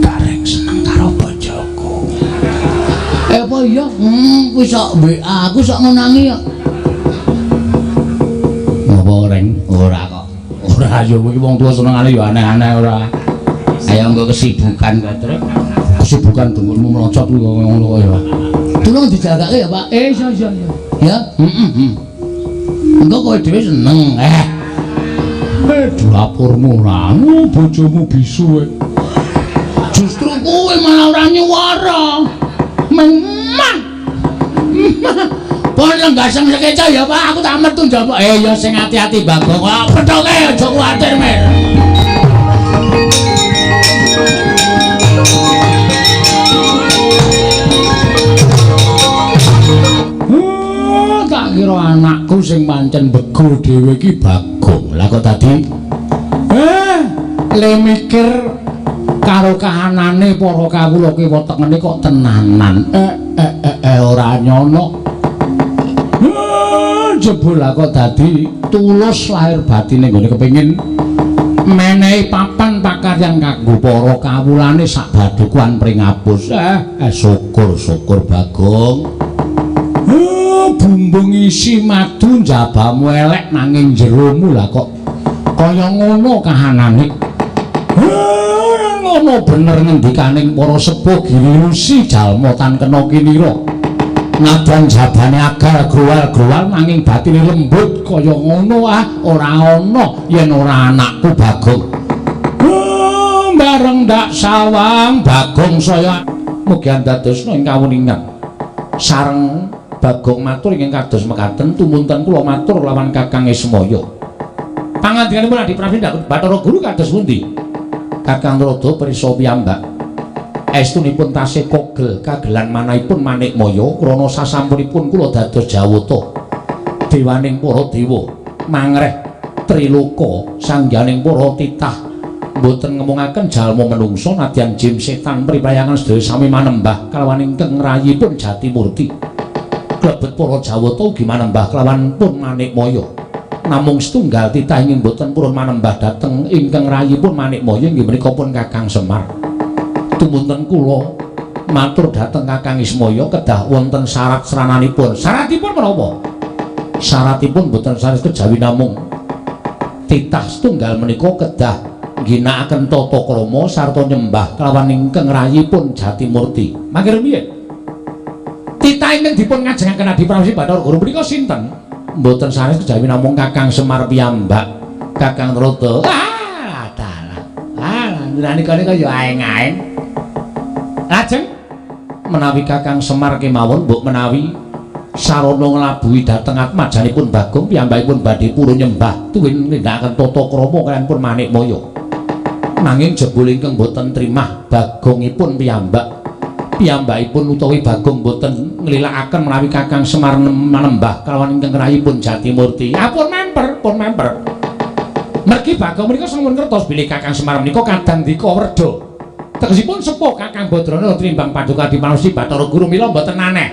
Gareng seneng karo bojoku. Apa iya? Kuwi sok WA aku sok ngenangi kok. Ngopo, Reng? Ora kok. Ora ya kuwi wong tuwa senengane ya aneh-aneh ora. Ayo nggo kesibukan kok, Truk. Kesibukan dengkulmu melocot kuwi ngono kok ya. Tulung dijagake ya, Pak. Iya iya iya. Ya. Heeh. Engko kowe dhewe seneng. Dapurmu ora, bojomu bisu. Justru kowe malah ora nyuwara. Memang. Pon lenggah sing sekeca ya, Pak. Aku tak metu njaba. Ya sing ati-ati Bagong. Wah, pethoke aja kuwatir, Mir. Tak kira anakku sing pancen bego dhewe iki Bagong. Lah kok tadi le mikir karo kahanane para kawula kiwa tengene kok tenanan. Ora nyono. Jebul lah kok dadi tulus lahir batine nggone kepengin menehi papan pakaryan kanggo para kawulane sak badukuan pringapus. Syukur-syukur Bagong. Bumbung isi madu njabamu elek nanging jeromu lah kok kaya ngono kahanane. Ngono bener ngendikaning para sepuh gililusi jalma tan kena kinira. Nadyan jabane agar growal-growal nanging batine lembut kaya ngono ora ana yen ora anakku Bagong. Bareng ndak sawang Bagong saya mugi andadosna ing kawuningan. Sareng Bagong matur ingkang kados mekaten tumunten kula matur lawan Kakang Ismaya. Pangandikanipun Adi Prabu Bathara Guru kados pundi? Kakang Rada prisa piyambak. Estunipun tasih kogel kagelan manahipun Manikmaya krana sasampunipun kula dados jawata dewaning para dewa mangreh triloka sangganing para titah mboten ngemungaken jalma menungsa nadyan jim setan priprayangan sedaya sami manembah kalawan ingkang rayipun Jatimurti. Klebet para jawata ugi manembah kelawan pun Manikmaya. Namung setunggal titah ingkang boten purun manembah dhateng ingkang rayipun Manikmaya inggih menika pun Kakang Semar. Tumunten kula Matur dhateng Kakang Ismaya kedah wonten syarat srananipun. Syaratipun menapa? Syaratipun boten sanes kejawi namung titah setunggal menika kedah ngginakaken tata krama sarta nyembah kelawan ingkang rayipun Jatimurti. Mangke rumiyin. Titah ingkang dipun ngajengaken Adi Pramesti Bathara Guru menika sinten? Mboten sanes kejawi namung Kakang Semar piyambak, Kakang Trada. Ah, dalah. Ah, nalika nika ya aeng-aeng. Lajeng menawi Kakang Semar kemawon mbok menawi sarana nglabuhi dhateng atmajanipun Bagong piyambakipun badhe purun nyembah tuwin nindakaken tata krama kaliyan pun Manikmaya. Nanging jebul ingkang boten trimah Bagongipun piyambak. Piyambakipun utawi Bagong boten nglilakaken menawi Kakang Semar manembah kalawan ingkang rayipun Jatimurti. Ah, pun memper, pun memper. Mergi Bagong menika sampun ngertos bilih Kakang Semar menika kadang dika werda. Tegesipun sepuh Kakang Badrana tinimbang Paduka Adipanusi Bathara Guru mila mboten aneh.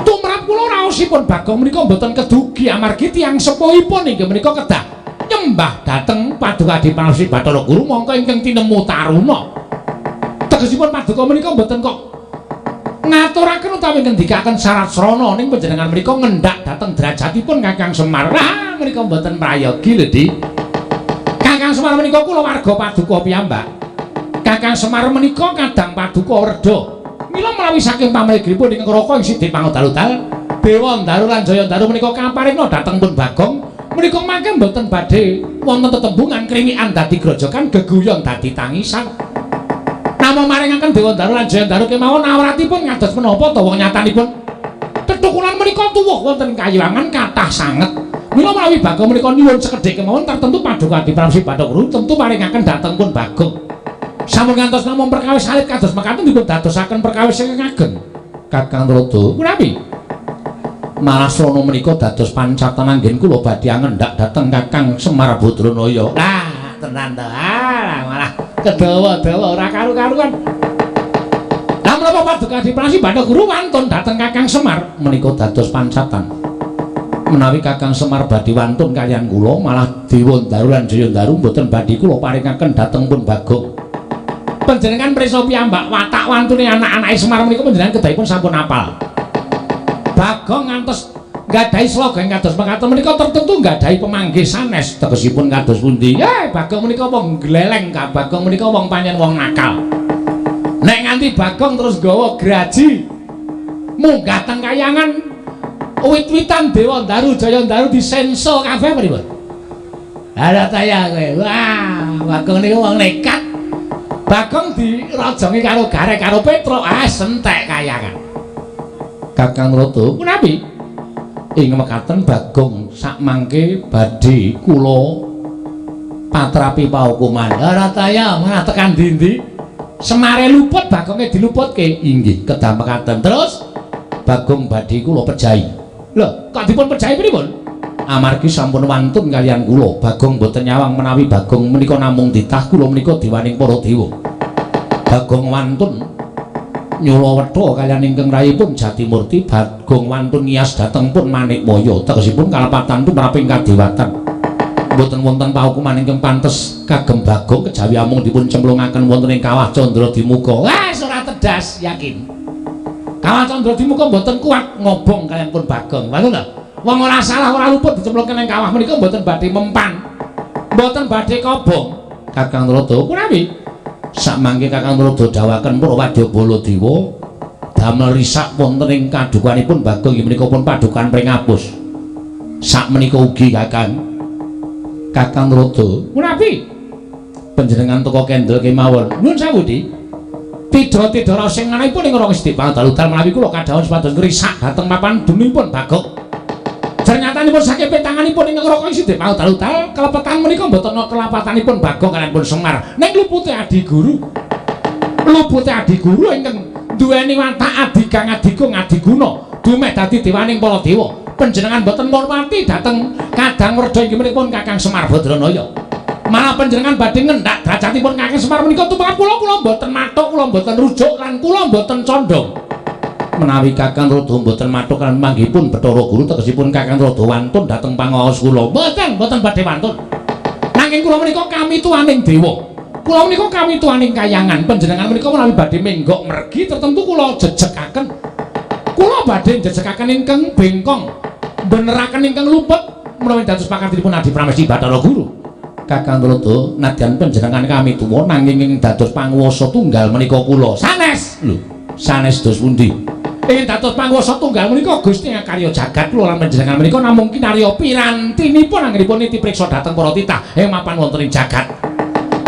Tumrap kula raosipun Bagong menika mboten kedugi amargi tiyang sepuhipun inggih menika kedah nyembah dhateng Paduka Adipanusi Bathara Guru mongko ingkang tinemu taruna. Tegesipun Paduka menika mboten kok ngaturaken utawi ngendikaken syarat srana ning panjenengan menika ngendhak dhateng derajatipun Kakang Semar. Ah, menika mboten prayogi lho, Dik. Kakang Semar menika kula warga Paduka piyambak. Kakang Semar menika kadang Paduka werda. Mila menawi saking pamrigipun ingkang Raka ing Sidhi Pangodal-udal, Dewa Ndaru lan Jaya Ndaru menika kaparingna dhateng pun Bagong, menika mangke mboten badhe wonten tetembungan krimikan dadi grojogan geguyon dadi tangisan. Namung maringaken Dewa Ndaru lan Jaya Ndaru kemawon awratipun ngados menapa ta wong nyatanipun tetukulan menika tuwuh wonten kayiwangan kathah sanget. Mila menawi Bagong menika nyuwun sekedhik kemawon tertentu Paduka Adipanusi Bathara Guru tentu paringaken dhateng pun Bagong. Sampun ngantos namung perkawis alit kados mekaten dipun dadosaken perkawis ingkang ageng. Kakang Trada, punapi? Malah srana menika dados pancatan anggen kula badhe angendhak dhateng Kakang Semar Badranaya. Lah, tenan ta. Ah, malah kedawa-dawa ora karu-karuan. Lah menapa Paduka Adipanusi Bathara Guru wantun dhateng Kakang Semar menika dados pancatan. Menawi Kakang Semar badhe wantun kaliyan kula malah Dewa Ndaru lan Jaya Ndaru mboten badhe kula paringaken dhateng pun Bagong. Panjenengan prisa piyambak watak wantune anak-anake Semar menika panjenengan kedahipun sampun apal. Bagong ngantos nggadahi sloga ing kados mekaten menika tertentu nggadahi pemanggih sanes tegesipun kados pundi? Bagong menika wong gleleng ka Bagong menika wong pancen wong nakal. Nek nganti Bagong terus nggawa graji munggah teng kayangan wit-witan Dewa Ndaru Jaya Ndaru disenso kabeh pripun? Lah ta ya kowe. Wah, Bagong niku wong nekat. Bagong dirajongi karo Gareng karo Petruk, ah sentek kayangan. Kakang Trada, punapi? Ing mekaten Bagong sakmangke badhe kula patrapi paukuman. Ora ta ya, malah tekan ndi-ndi. Semare luput Bagonge diluputke. Inggih, kedah mekaten. Terus Bagong badhe kula pejahi. Lho, kok dipun pejahi pripun? Amargi sampun wantun kaliyan kula. Bagong mboten nyawang menawi Bagong menika namung ditah kula menika dewaning para dewa. Bagong wantun nyula wetha kaliyan ingkang rayipun Jatimurti. Bagong wantun ngiyas dhateng pun Manikmaya. Tegesipun kalepatan tumraping kadewatan. Mboten wonten paukuman ingkang pantes kagem Bagong kejawi amung dipun cemplungaken wonten ing kawah Candra Dimuka. Wah, ora tedas, yakin. Kawah Candra Dimuka mboten kuat ngobong kaliyan pun Bagong. Ngoten lho. Wong ora salah ora luput dicemplungke ning kawah menika mboten badhe mempan. Mboten badhe kobong. Kakang Trada, punapi? Sakmangke Kakang Trada dawaken para wadya Baladewa damel risak wonten ing kadukanipun Bagong inggih menika pun padukan pringapus. Sakmenika ugi Kakang. Kakang Trada, punapi? Panjenengan teka kendel kemawon. Nuwun sewu, Dik. Tidha-tidha sing anakipun ing ora wis dipangdal-udal menawi kula kadhawuhan supados ngrisak dhateng papan dunipun Bagong. Pernyatanipun saking petanganipun ing Raka ing dipangdal-udal kelepetan menika mboten kelapatanipun Bagong kaliyan pun Semar. Ning lupute adi guru. Lupute adi guru ingkang duweni watak adigang adigung adiguna dumeh dadi dewaning para dewa. Panjenengan mboten ngurmati dhateng kadang werda inggih menika Kakang Semar Badranaya. Malah panjenengan badhe ngendhak derajatipun Kakang Semar menika tumrap kula, kula mboten mathuk, kula mboten rujuk lan kula mboten condong. Menawi Kakang Trada mboten mathuk lan manggihipun Bathara Guru tegesipun Kakang Trada wantun dhateng pangaos kula. Mboten, mboten badhe wantun. Nanging kula menika kami tuaning dewa. Kula menika kawituaning kayangan panjenengan menika menawi badhe menggok mergi tertentu kula jejekaken. Kula badhe jejekaken ingkang bengkong, beneraken ingkang luput menawi dados pakartinipun Adi Pramesti Bathara Guru. Kakang Tuladha, nadyan panjenengan kami tuwa nanging ing dados panguwasa tunggal menika kula sanes. Lho, sanes dos pundi? Ing dados panguwasa tunggal menika Gusti ngakarya jagat kula lan panjenengan menika namung kinarya pirantinipun anggenipun niti priksa dhateng para titah ing mapan wonten ing jagat.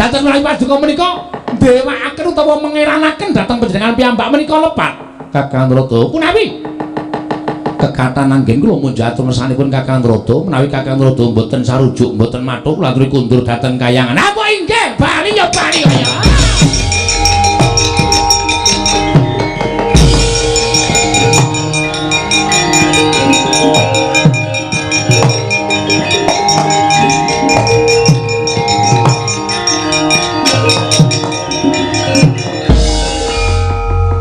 Dados menawi paduka menika ndewakaken utawa mengeranaken dhateng panjenengan piyambak menika lepat. Kakang Tuladha, punawi kekatan anggen kula munjatur ngersanipun Kakang Tuladha, menawi Kakang Tuladha mboten sarujuk mboten mathuk kula aturi kundur dhateng kayangan. Apa inggih? Bali ya bali ya.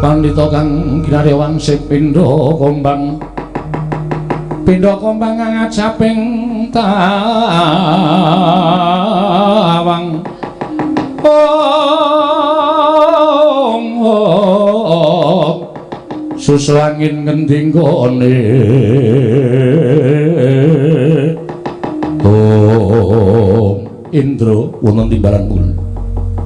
Pandita kang kinarya wangsit pindha kombang pindha kombang kang ajaping tawang ong ong susu angin ngendi nggone Om Indra wonten timbalan pun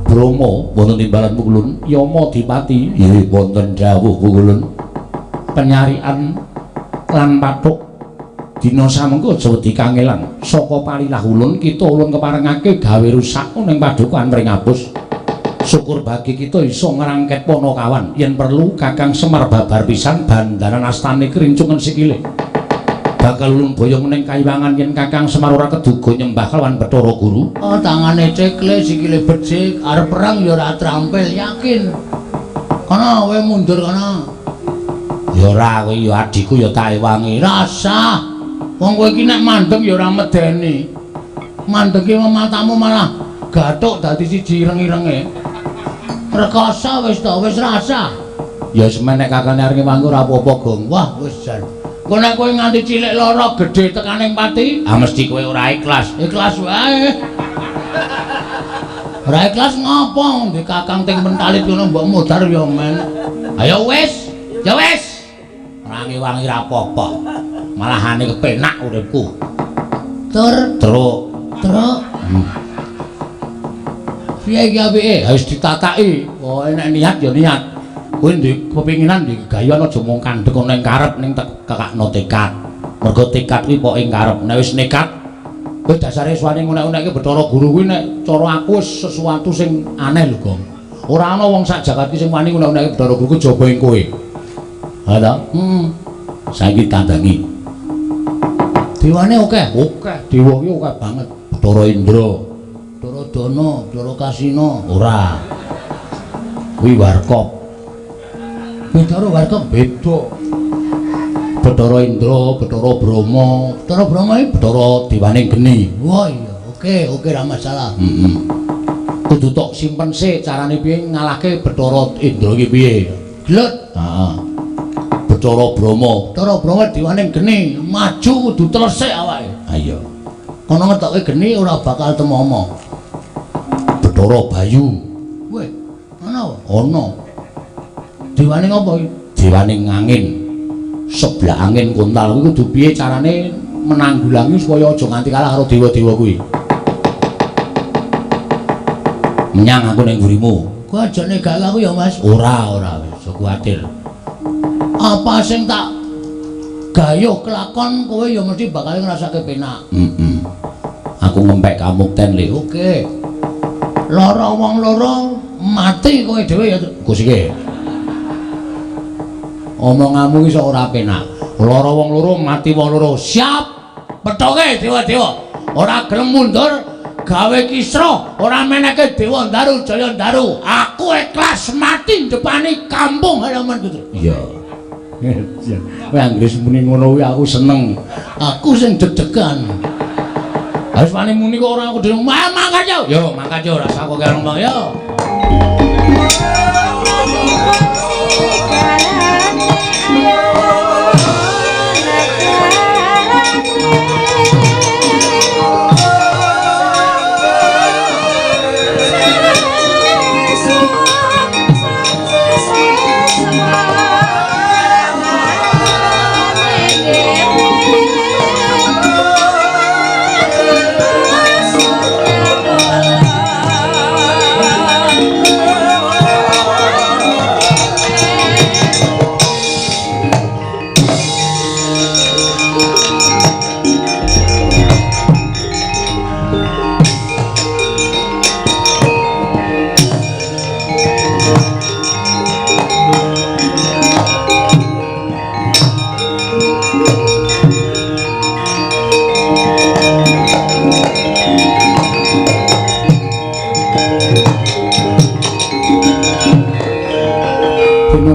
Bromo wonten timbalan pukulun, Yama Dipati nggih wonten dawuh pukulun. Penyarian lan pathuk dina samengko aja wedi kangelan. Saka palilah ulun kita ulun keparengake gawe rusak ning padukan Pringapus. Syukur bagi kita iso ngrangket Panakawan yen perlu Kakang Semar babar pisan bandaran astane krincungen sikile. Bakal ulun boyong ning kayiwangan yen Kakang Semar ora keduga nyembah kelawan Bathara Guru. Oh, tangane cekle, sikile becik, arep perang ya ora trampil, yakin. Kono kowe mundur kono. Ya ora, kowe ya adhiku ya tak ewangi. Rasah. Wong kowe iki nek mandeg ya ora medeni. Mandege matamu malah gathuk dadi siji ireng-irenge. Rekoso wis to, wis rasah. Ya semen nek kakane arep ngewangi ora apa-apa, Gong. Wah, wis jan. Engko nek kowe nganti cilik lara gedhe tekaning pati, ah mesti kowe ora ikhlas. Ikhlas wae. Ora ikhlas ngopo? Ndek kakang ting mentalit ngono mbok modar ya men. Ayo wis, ya wis. Ora ngewangi ra apa-apa. Malahane kepenak uripku. Tur, truk, truk. Piye iki apike? Ha wis ditataki. Pokoke nek niat ya niat. Kowe ndek kepinginan ndek gayan aja mung kandhek ana ing karep ning tekakno tekad. Mergo tekad kuwi pok ing karep. Nek wis nekat, kowe dasare suwane ngunek-unekke Bathara Guru kuwi nek cara aku wis sesuatu sing aneh lho, Gong. Ora ana wong sak jagat iki sing wani ngunek-unekke Bathara Guru kejaba ing kowe. Ha ta? Heeh. Saiki tandangi. Dewane akeh, akeh. Dewa ki akeh banget. Bathara Indra, Bathara Dana, Bathara Kasina. Ora. Kuwi warkop. Bathara Warkop beda. Bathara Indra, Bathara Brahma, Bathara Brahma iki Bathara dewane geni. Wah iya, oke, oke ra masalah. Heeh. Kudu tok simpen sik carane piye ngalahke Bathara Indra iki piye? Gelut. Heeh. Bathara Brahma, Bathara Brahma dewane geni, maju kudu telesik awake. Ha iya. Kono ngetoke geni ora bakal temomo. Bathara Bayu. Weh, ana? Ana. Dewane ngopo iki? Dewane ngangin. Sebelah angin kontal kuwi kudu piye carane menanggulangi supaya aja nganti kalah karo dewa-dewa kuwi. Menyang aku ning mburimu. Kowe aja negak aku ya, Mas. Ora, ora wis, aja kuwatir. Apa sing tak gayuh kelakon kowe ya mesti bakal ngrasake penak. Heeh. Aku ngempek kamukten le. Oke. Lara wong loro mati kowe dhewe ya. Kusike. Omonganmu iki sok ora penak. Lara wong loro mati wong loro. Siap. Pethoke dewa-dewa. Ora gelem mundur gawe kisruh, ora meneke Dewa Ndaru Jaya Ndaru. Aku ikhlas mati ndepani kampung halaman putra. Iya. Kowe anggere muni ngono kuwi aku seneng. Aku sing deg-degan. Wis wani muni kok ora aku dhewe. Mangkat yo. Yo, mangkat yo rasa kok karo ngomong yo.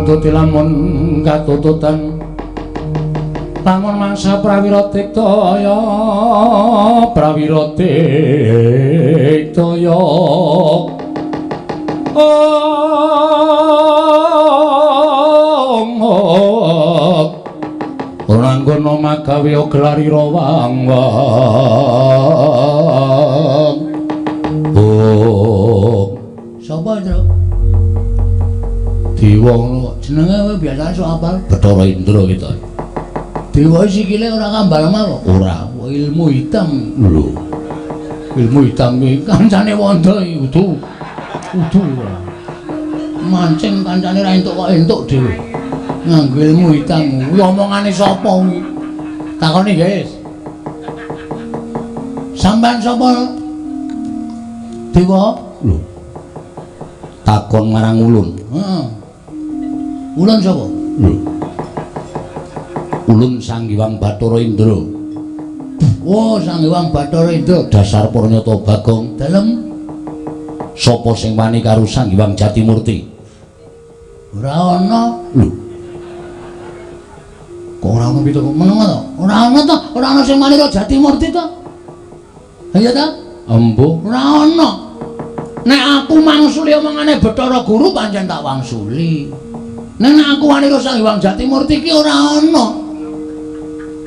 Nututi lamun katututan lamun mangsa prawira tiktaya prawira tiktaya ong ora nggono magawe gelarira wang wang ong. Sapa, Indra? Dewa ngono jenenge kowe biasane sok apal. Bathara Indra kita. Dewa sikile ora kambal apa? Ora, ilmu hitam. Lho. Ilmu hitam iki kancane wondo iki udu. Udu ora. Mancing kancane ra entuk kok entuk dhewe. Nganggo ilmu hitam. Kuwi omongane sapa kuwi? Takoni, guys. Sampeyan sapa? Dewa? Lho. Takon marang ulun. Heeh. Ulun sapa? Lho. Ulun Sang Hyang Bathara Indra. Oh, Sang Hyang Bathara Indra. Dasar Purnyata Bagong. Dalem sapa sing wani karo Sang Hyang Jatimurti? Ora ana. Lho. Kok ora ana pitu meneng to? Ora ana to, ora ana sing wani karo Jatimurti to? Iya ta? Embuh, ora ana. Nek aku mangsuli omongane Bathara Guru pancen tak wangsuli. Nek aku wani karo Sang Hyang Jatimurti ki ora ana.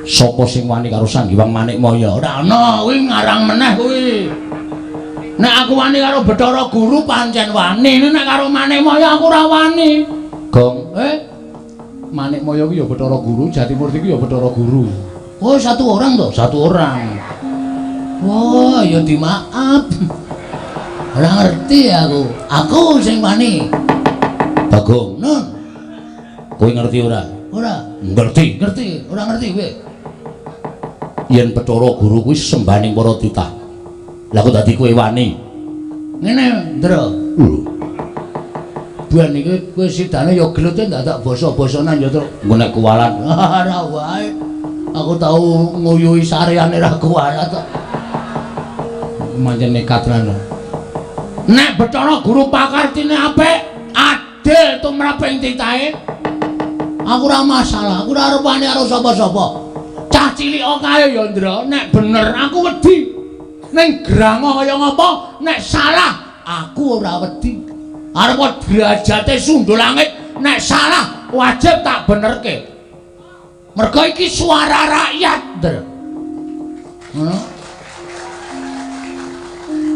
Sapa sing wani karo Sang Hyang Manikmaya? Ora ana, kuwi ngarang meneh kuwi. Nek aku wani karo Bathara Guru pancen wani, nek karo Manikmaya aku ora wani. Gong, Manikmaya kuwi ya Bathara Guru, Jatimurti kuwi ya Bathara Guru. Oh, satu orang to? Satu orang. Wah, ya dimaaf. Ora ngerti aku. Aku sing wani. Bagong, Nun. Kowe ngerti ora? Ora. Ngerti. Ngerti, ora ngerti kowe. Yen Bathara Guru kuwi sembahaning para titah. Lah kok dadi kowe wani? Ngene, Ndra. Lho. Ben iki kowe sidane ya gelute ndak basa-basanan ya, Truk. Engko nek kuwalan ora wae. Aku tau nguyuhi sareane ra kuwalat kok. Mancen nekat lan. Nek Bathara Guru pakartine apik, adil tumrap ing titahe. Aku ora masalah, aku ora arep wani karo sapa-sapa. Cah cilik kae ya, Ndra, nek bener aku wedi. Ning grango kaya ngapa, nek salah aku ora wedi. Arep derajate sundul langit, nek salah wajib tak benerke. Mergo iki suara rakyat, Ndra. Ngono.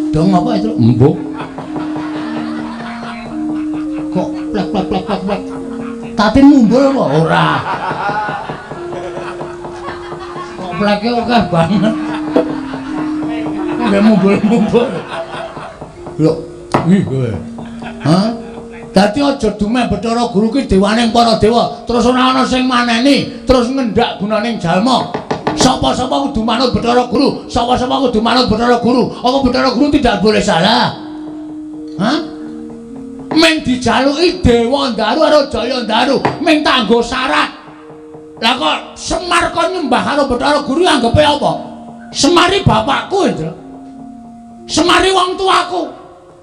Dong apa itu? Embuh. Kok plek plek plek plek plek. Tatin mumbul apa? Ora. Kok pleke akeh banget. Nggak mumbul-mumbul. Lho, ih kowe. Hah? Dadi aja dumeh Bathara Guru ki dewaning para dewa, terus ora ana sing maneni, terus ngendak gunaning jalma. Sapa-sapa kudu manut Bathara Guru, sapa-sapa kudu manut Bathara Guru. Apa Bathara Guru tidak boleh salah? Hah? Meng dijaluki Dewa Ndaru karo Jaya Ndaru, meng tanggo syarat. Lah kok Semar kon nyembah karo Bathara Guru anggepe apa? Semari bapakku, Indra. Semari wong tuaku.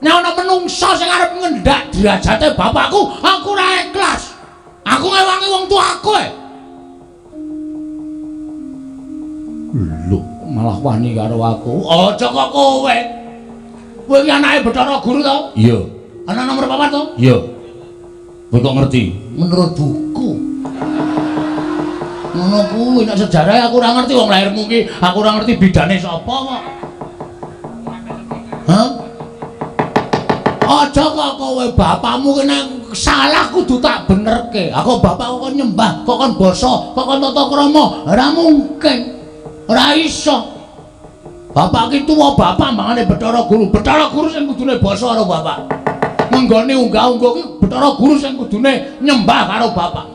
Nek ana menungsa sing arep ngendak derajate bapakku, aku ora ikhlas. Aku ngewangi wong tuaku. Lho, malah wani karo aku. Aja kok kowe. Kowe iki anake Bathara Guru to? Iya. Anak nomor 4 to? Iya. Kowe kok ngerti? Menurut buku. Ngono kuwi nek sejarah aku ora ngerti wong lahirmu ki, aku ora ngerti bidane sapa kok. Hah? Aja kok kowe bapakmu ki nek salah kudu tak benerke. Aku bapakku kok nyembah, kok kon basa, kok kon tata krama, ora mungkin. Ora iso. Bapak ki tuwa bapak mangane Bathara Guru. Bathara Guru sing kudune basa karo bapak. Nggone unggah-ungguh ki Bathara Guru sing kudune nyembah karo bapak.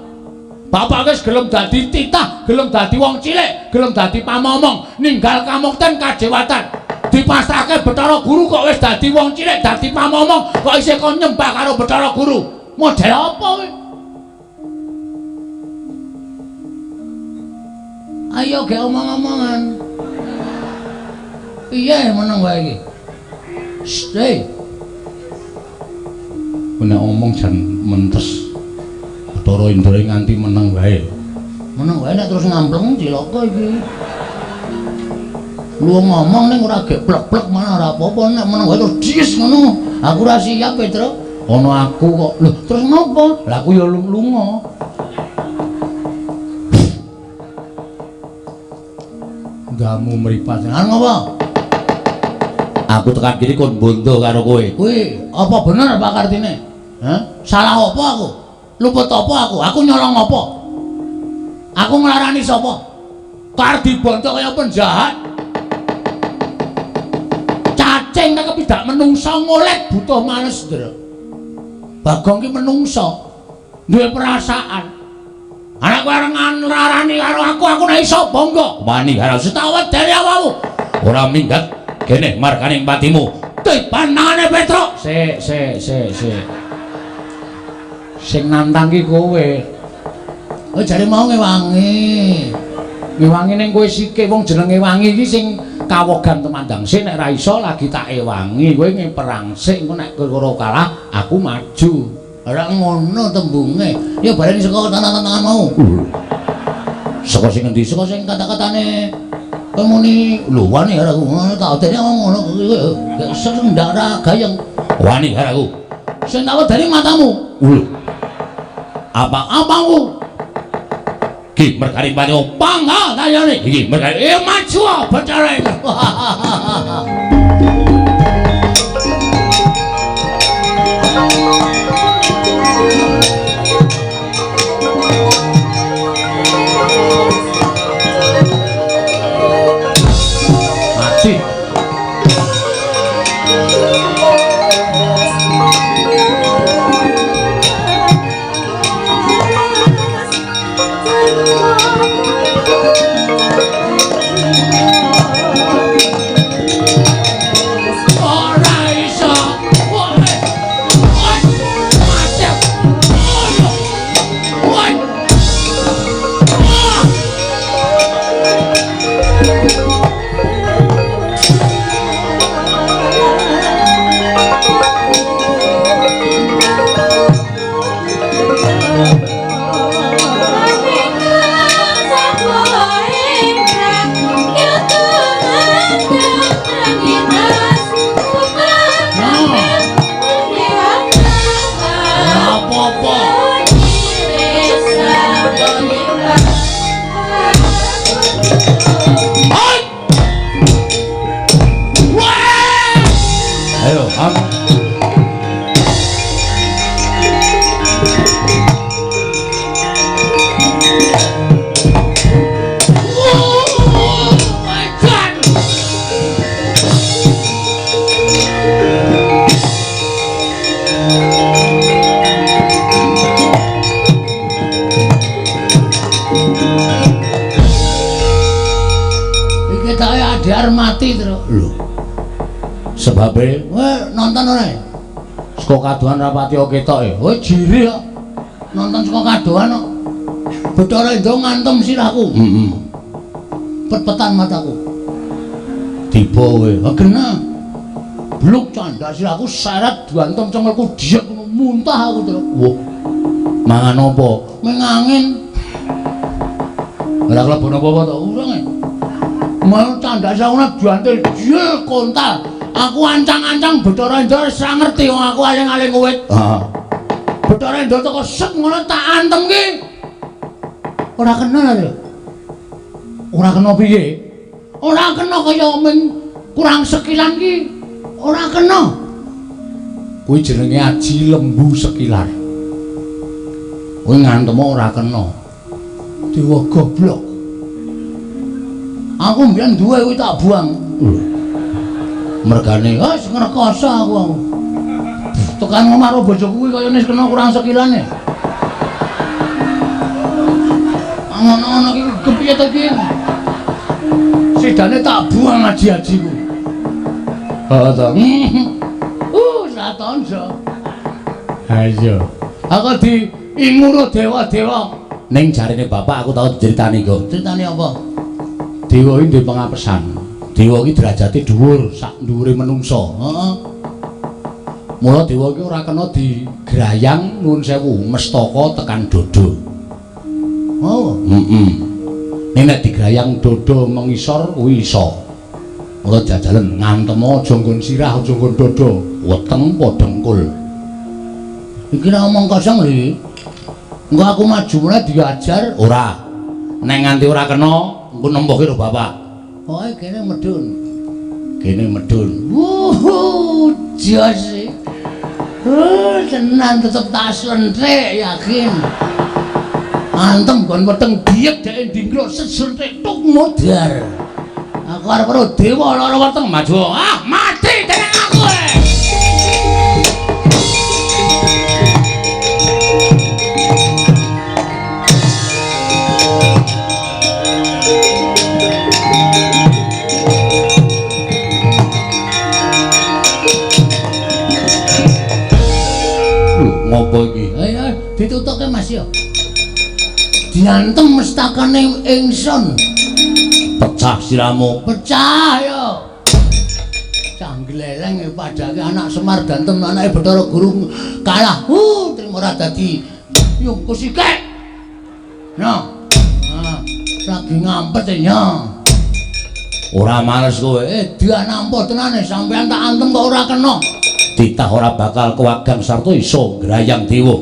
Bapak wis gelem dadi titah, gelem dadi wong cilik, gelem dadi pamomong, ninggal kamukten kajewatan. Dipasrahke Bathara Guru kok wis dadi wong cilik, dadi pamomong, kok isih kon nyembah karo Bathara Guru. Model apa kowe? Ayo ge omong-omongan. Piye meneng wae iki? Shh, hey. Nek omong jan mentes. Bathara Indra nganti meneng wae. Meneng wae nek terus ngampleng cilaka iki. Lu ngomong ning ora gek plek-plek malah ora apa-apa, nek meneng wae terus dies ngono. Aku ora siap, Petro. Ana aku kok. Lho, terus ngopo? Lah aku ya lunga. Gamu mripat. Lan ngopo? Aku tekan kene kon bondo karo kowe. Kuwi apa bener Pak Kartine? Hah? Salah apa aku? Luput apa aku? Aku nyolong apa? Aku nglarani sapa? Kardi bondo kaya penjahat. Cacing kaya kepidak menungsa ngolek butuh males, Ndra. Bagong ki menungsa, duwe perasaan. Anak kowe arep nglarani karo aku, aku nek iso bangga. Wani karo setawet dari awakmu. Ora minggat kene markaning patimu. Tiban tangane Petruk. Sik, sik, sik, sik. Sing nantang ki kowe. Oh jare mau ngewangi. Ngewangi ning kowe sike wong jenenge wangi iki sing kawogan temandang sik nek ra iso lagi tak ewangi. Kowe ngeperang sik engko nek ora kalah aku maju. Ora ngono tembunge. Ya bareng saka tangan-tangan mau. Saka sing endi? Saka sing kata-katane kowe muni lho wani karo aku. Ngono tak odene ngono kuwi. Sing ndak ora gayeng. Wani karo aku. Sing tak wedeni matamu. Lho. Apa-apamu? Ki merkari panyo pangga tayane. Iki merkari maju Bathara Indra. Mati. Mati terus. Lho. Sebabe kowe nonton ora? Saka kadohan rapati ketok e. Oh jire kok. Nonton saka kadohan kok. Bathara Indra ngantem sirahku. Heeh. Pet-petan mataku. Tiba kowe. Ha kena. Bluk candak sirahku seret diantem cengelku diek muntah aku terus. Wah. Mangan apa? Mengangin. Ora klebon apa-apa to? Urung e. Mau candak sirahku diantil jel kontal. Aku ancang-ancang Bathara Indra wis ora ngerti wong aku aling-aling wit. Heeh. Bathara Indra teko sek ngono tak antem ki. Ora kena lho. Ora kena piye? Ora kena kaya ming kurang sekilan ki. Ora kena. Kuwi jenenge aji lembu sekilar. Kuwi ngantem ora kena. Dewa goblok. Aku mbiyen duwe kuwi tak buang. Mergane wis ngrekoso aku. Tekan omah karo bojoku kuwi kaya wis kena kurang sekilane. Ngono-ngono iki kepiye to iki? Sidane tak buang aji-ajiku. Heeh to. Satonjo. Ha iya. Aku diinguru dewa-dewa. Ning jarene bapak aku tau diceritani kok. Critane apa? Dewa iki duwe pengapesan. Dewa iki derajate dhuwur sak dhuwure menungsa. Heeh. Mula dewa iki ora kena digrayang nuwun sewu mestaka tekan dodo. Oh, heeh. Ning nek digrayang dodo mengisor kuwi iso. Mula jajalen ngantem aja nggon sirah, aja nggon dodo, weteng apa dengkul. Iki nek omong kosong lho iki. Engko aku maju mulai diajar ora. Nek nganti ora kena, engko nempohke lho bapak. Pokoke kene medun. Kene medun. Wuh, jos. Tenan tetep tak slenthik yakin. Antem gon weteng diyek dhek ndingkluk seslenthik tuk modar. Aku arep karo dewa lara weteng maju. Ah, mati dening aku. Ngopo iki? Ayo ditutuke Mas ya. Diantem mestakane ingsun. Pecah siramu. Pecah ya. Cah gleleng padake anak Semar dantem anake Bathara Guru kalah. Trimo ora dadi yung kusike. Nah. Lagi ngampet ya. Ora males kowe. Dia nampa tenane sampean tak antem kok ora kena. Titah ora bakal kewagang sarta iso ngrayang dewa.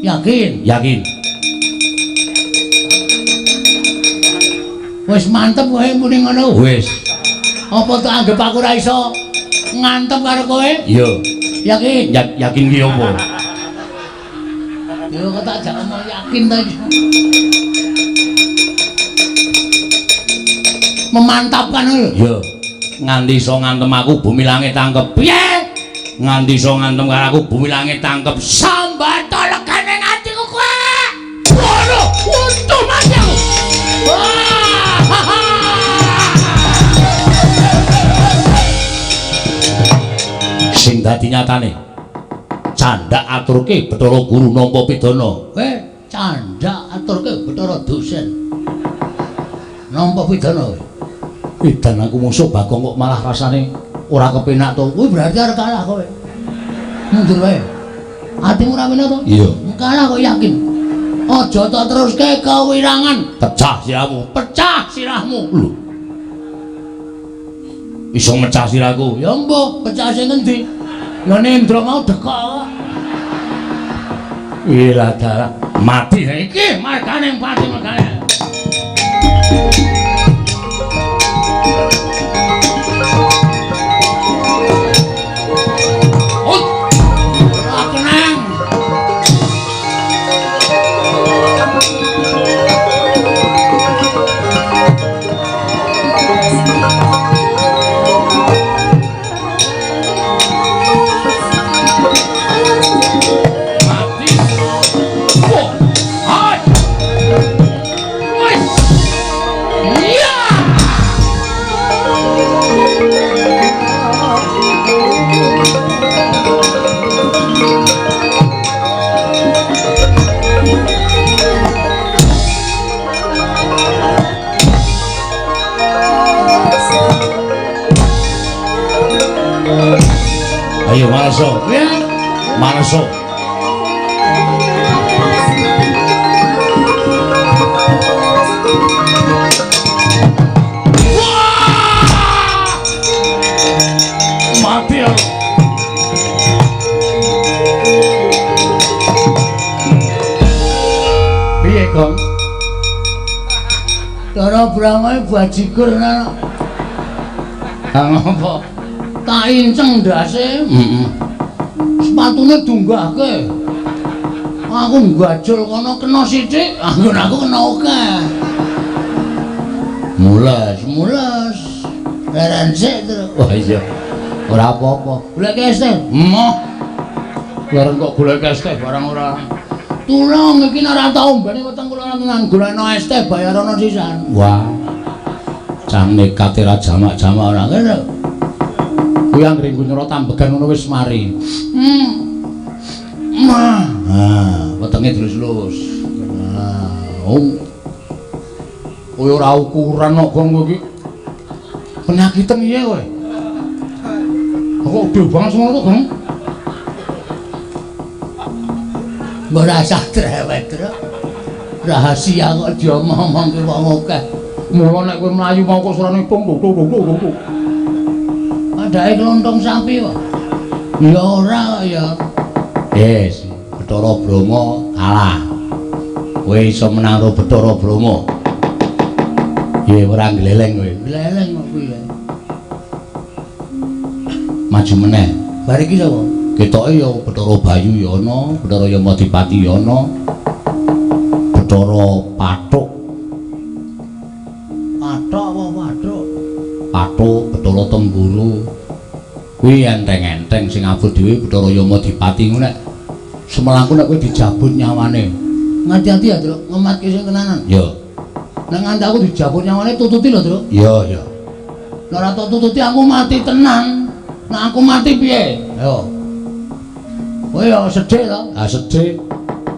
Yakin? Yakin. Wis mantep kowe muni ngono. Wis. Apa tak anggap aku ora iso ngantem karo kowe? Iya. Yakin? Yakin ki apa? Ya kok tak jak omong yakin ta iki. Memantapkan lho. Iya. Nganti iso ngantem aku bumi langit tangkep. Piye? Nganti iso ngantem karo aku bumi langit tangkep. Sambato legane atiku kowe. Ngono, untung mati aku. Sing dadi nyatane candhak aturke Bathara Guru nampa pidana. Candhak aturke Bathara dosen nampa pidana. Edan aku musuh Bagong kok malah rasane ora kepenak to. Kuwi berarti arep kalah kowe. Mundur wae. Atimu ora penak to? Iya. Kalah kok yakin. Aja tak teruske kewirangan. Pecah sirahmu. Pecah sirahmu. Lho. Iso mecah sirahku. Ya mbuh, pecah sing endi? Ya Nendra mau dekok. Ilah dalah mati iki margane pati margane. Ayo maleso. Maleso. Wah! Mati aku. Piye, Gong? Cara Brahma bajigur nang. Ha ngopo? Tak inceng ndase. Heeh. Sepatune dunggahke. Aku nggajul kono kena sithik, anggon aku kena akeh. Mules, mules. Leren sik terus. Wah iya. Ora apa-apa. Golek es teh. Emoh. Leren kok golek es teh barang ora. Tulung iki nek ora tau ombene weteng kula tenan golekno es teh bayarono sisan. Wah. Cah nekat ora jamak-jamak ora ngene. Kuwi anggere nyerot ambegan ngono wis mari. Mah. Ah, wetenge dilus-lus. Nah, oh. Kowe ora ukuran kok Gong kowe iki. Penyakiten piye kowe? Kok gede banget ngono to, Gong? Mbok rasah drewet, Truk. Rahasia kok diomong-omongke wong akeh. Mula nek kowe mlayu mau kok surane tung tung tung tung tung. Padake klontong sapi kok. Ya ora ya. Yes, Bathara Brahma kalah. Kowe iso menang karo Bathara Brahma. Ye ora gleleng kowe. Gleleng kok piye? Maju meneh. Bar iki sapa? Ketoke ya Bathara Bayu ya ana, Bathara Yamadipati ya ana. Bathara Pathuk. Pathok apa Pathuk? Pathuk, Bathara Temburu. Kuwi enteng-enteng sing abot dhewe Bathara Yamadipati ngono nek semelangku nek kowe dijabut nyawane. Ngati-ati ya, Truk, ngematke sing tenanan. Ya. Nek nganti aku dijabut nyawane tututi lho, Truk. Ya, ya. Nek ora tok tututi aku mati tenan. Nek aku mati piye? Ayo. Kowe ya sedih to? Ah sedih.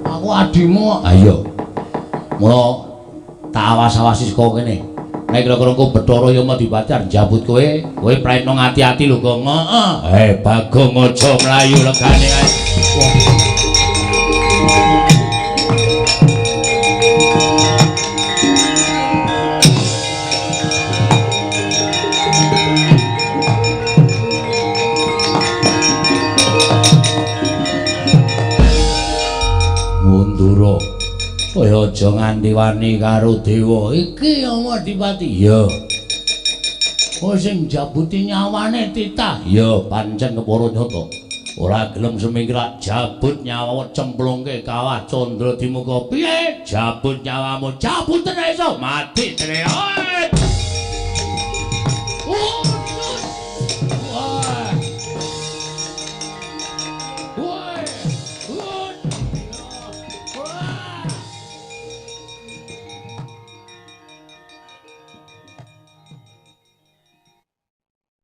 Aku adimu kok. Ah iya. Mula tak awas-awasi saka kene. Nek kira-kira engko Bathara Yamadipati arep njabut kowe, kowe praetno ngati-ati lho, Gong. Heeh. Eh, Bagong aja mlayu legane kae. Wah. Mundura. Kowe aja nganti wani karo dewa. Iki Yamadipati. Iya. Oh sing njabuti nyawane titah. Iya, pancen kepara nyata. Ora gelem semingkir jabut nyawa cemplungke kawah Candra Dimuka. Piye? Jabut nyawamu, jabuten iso mati dene. Wah. Wah.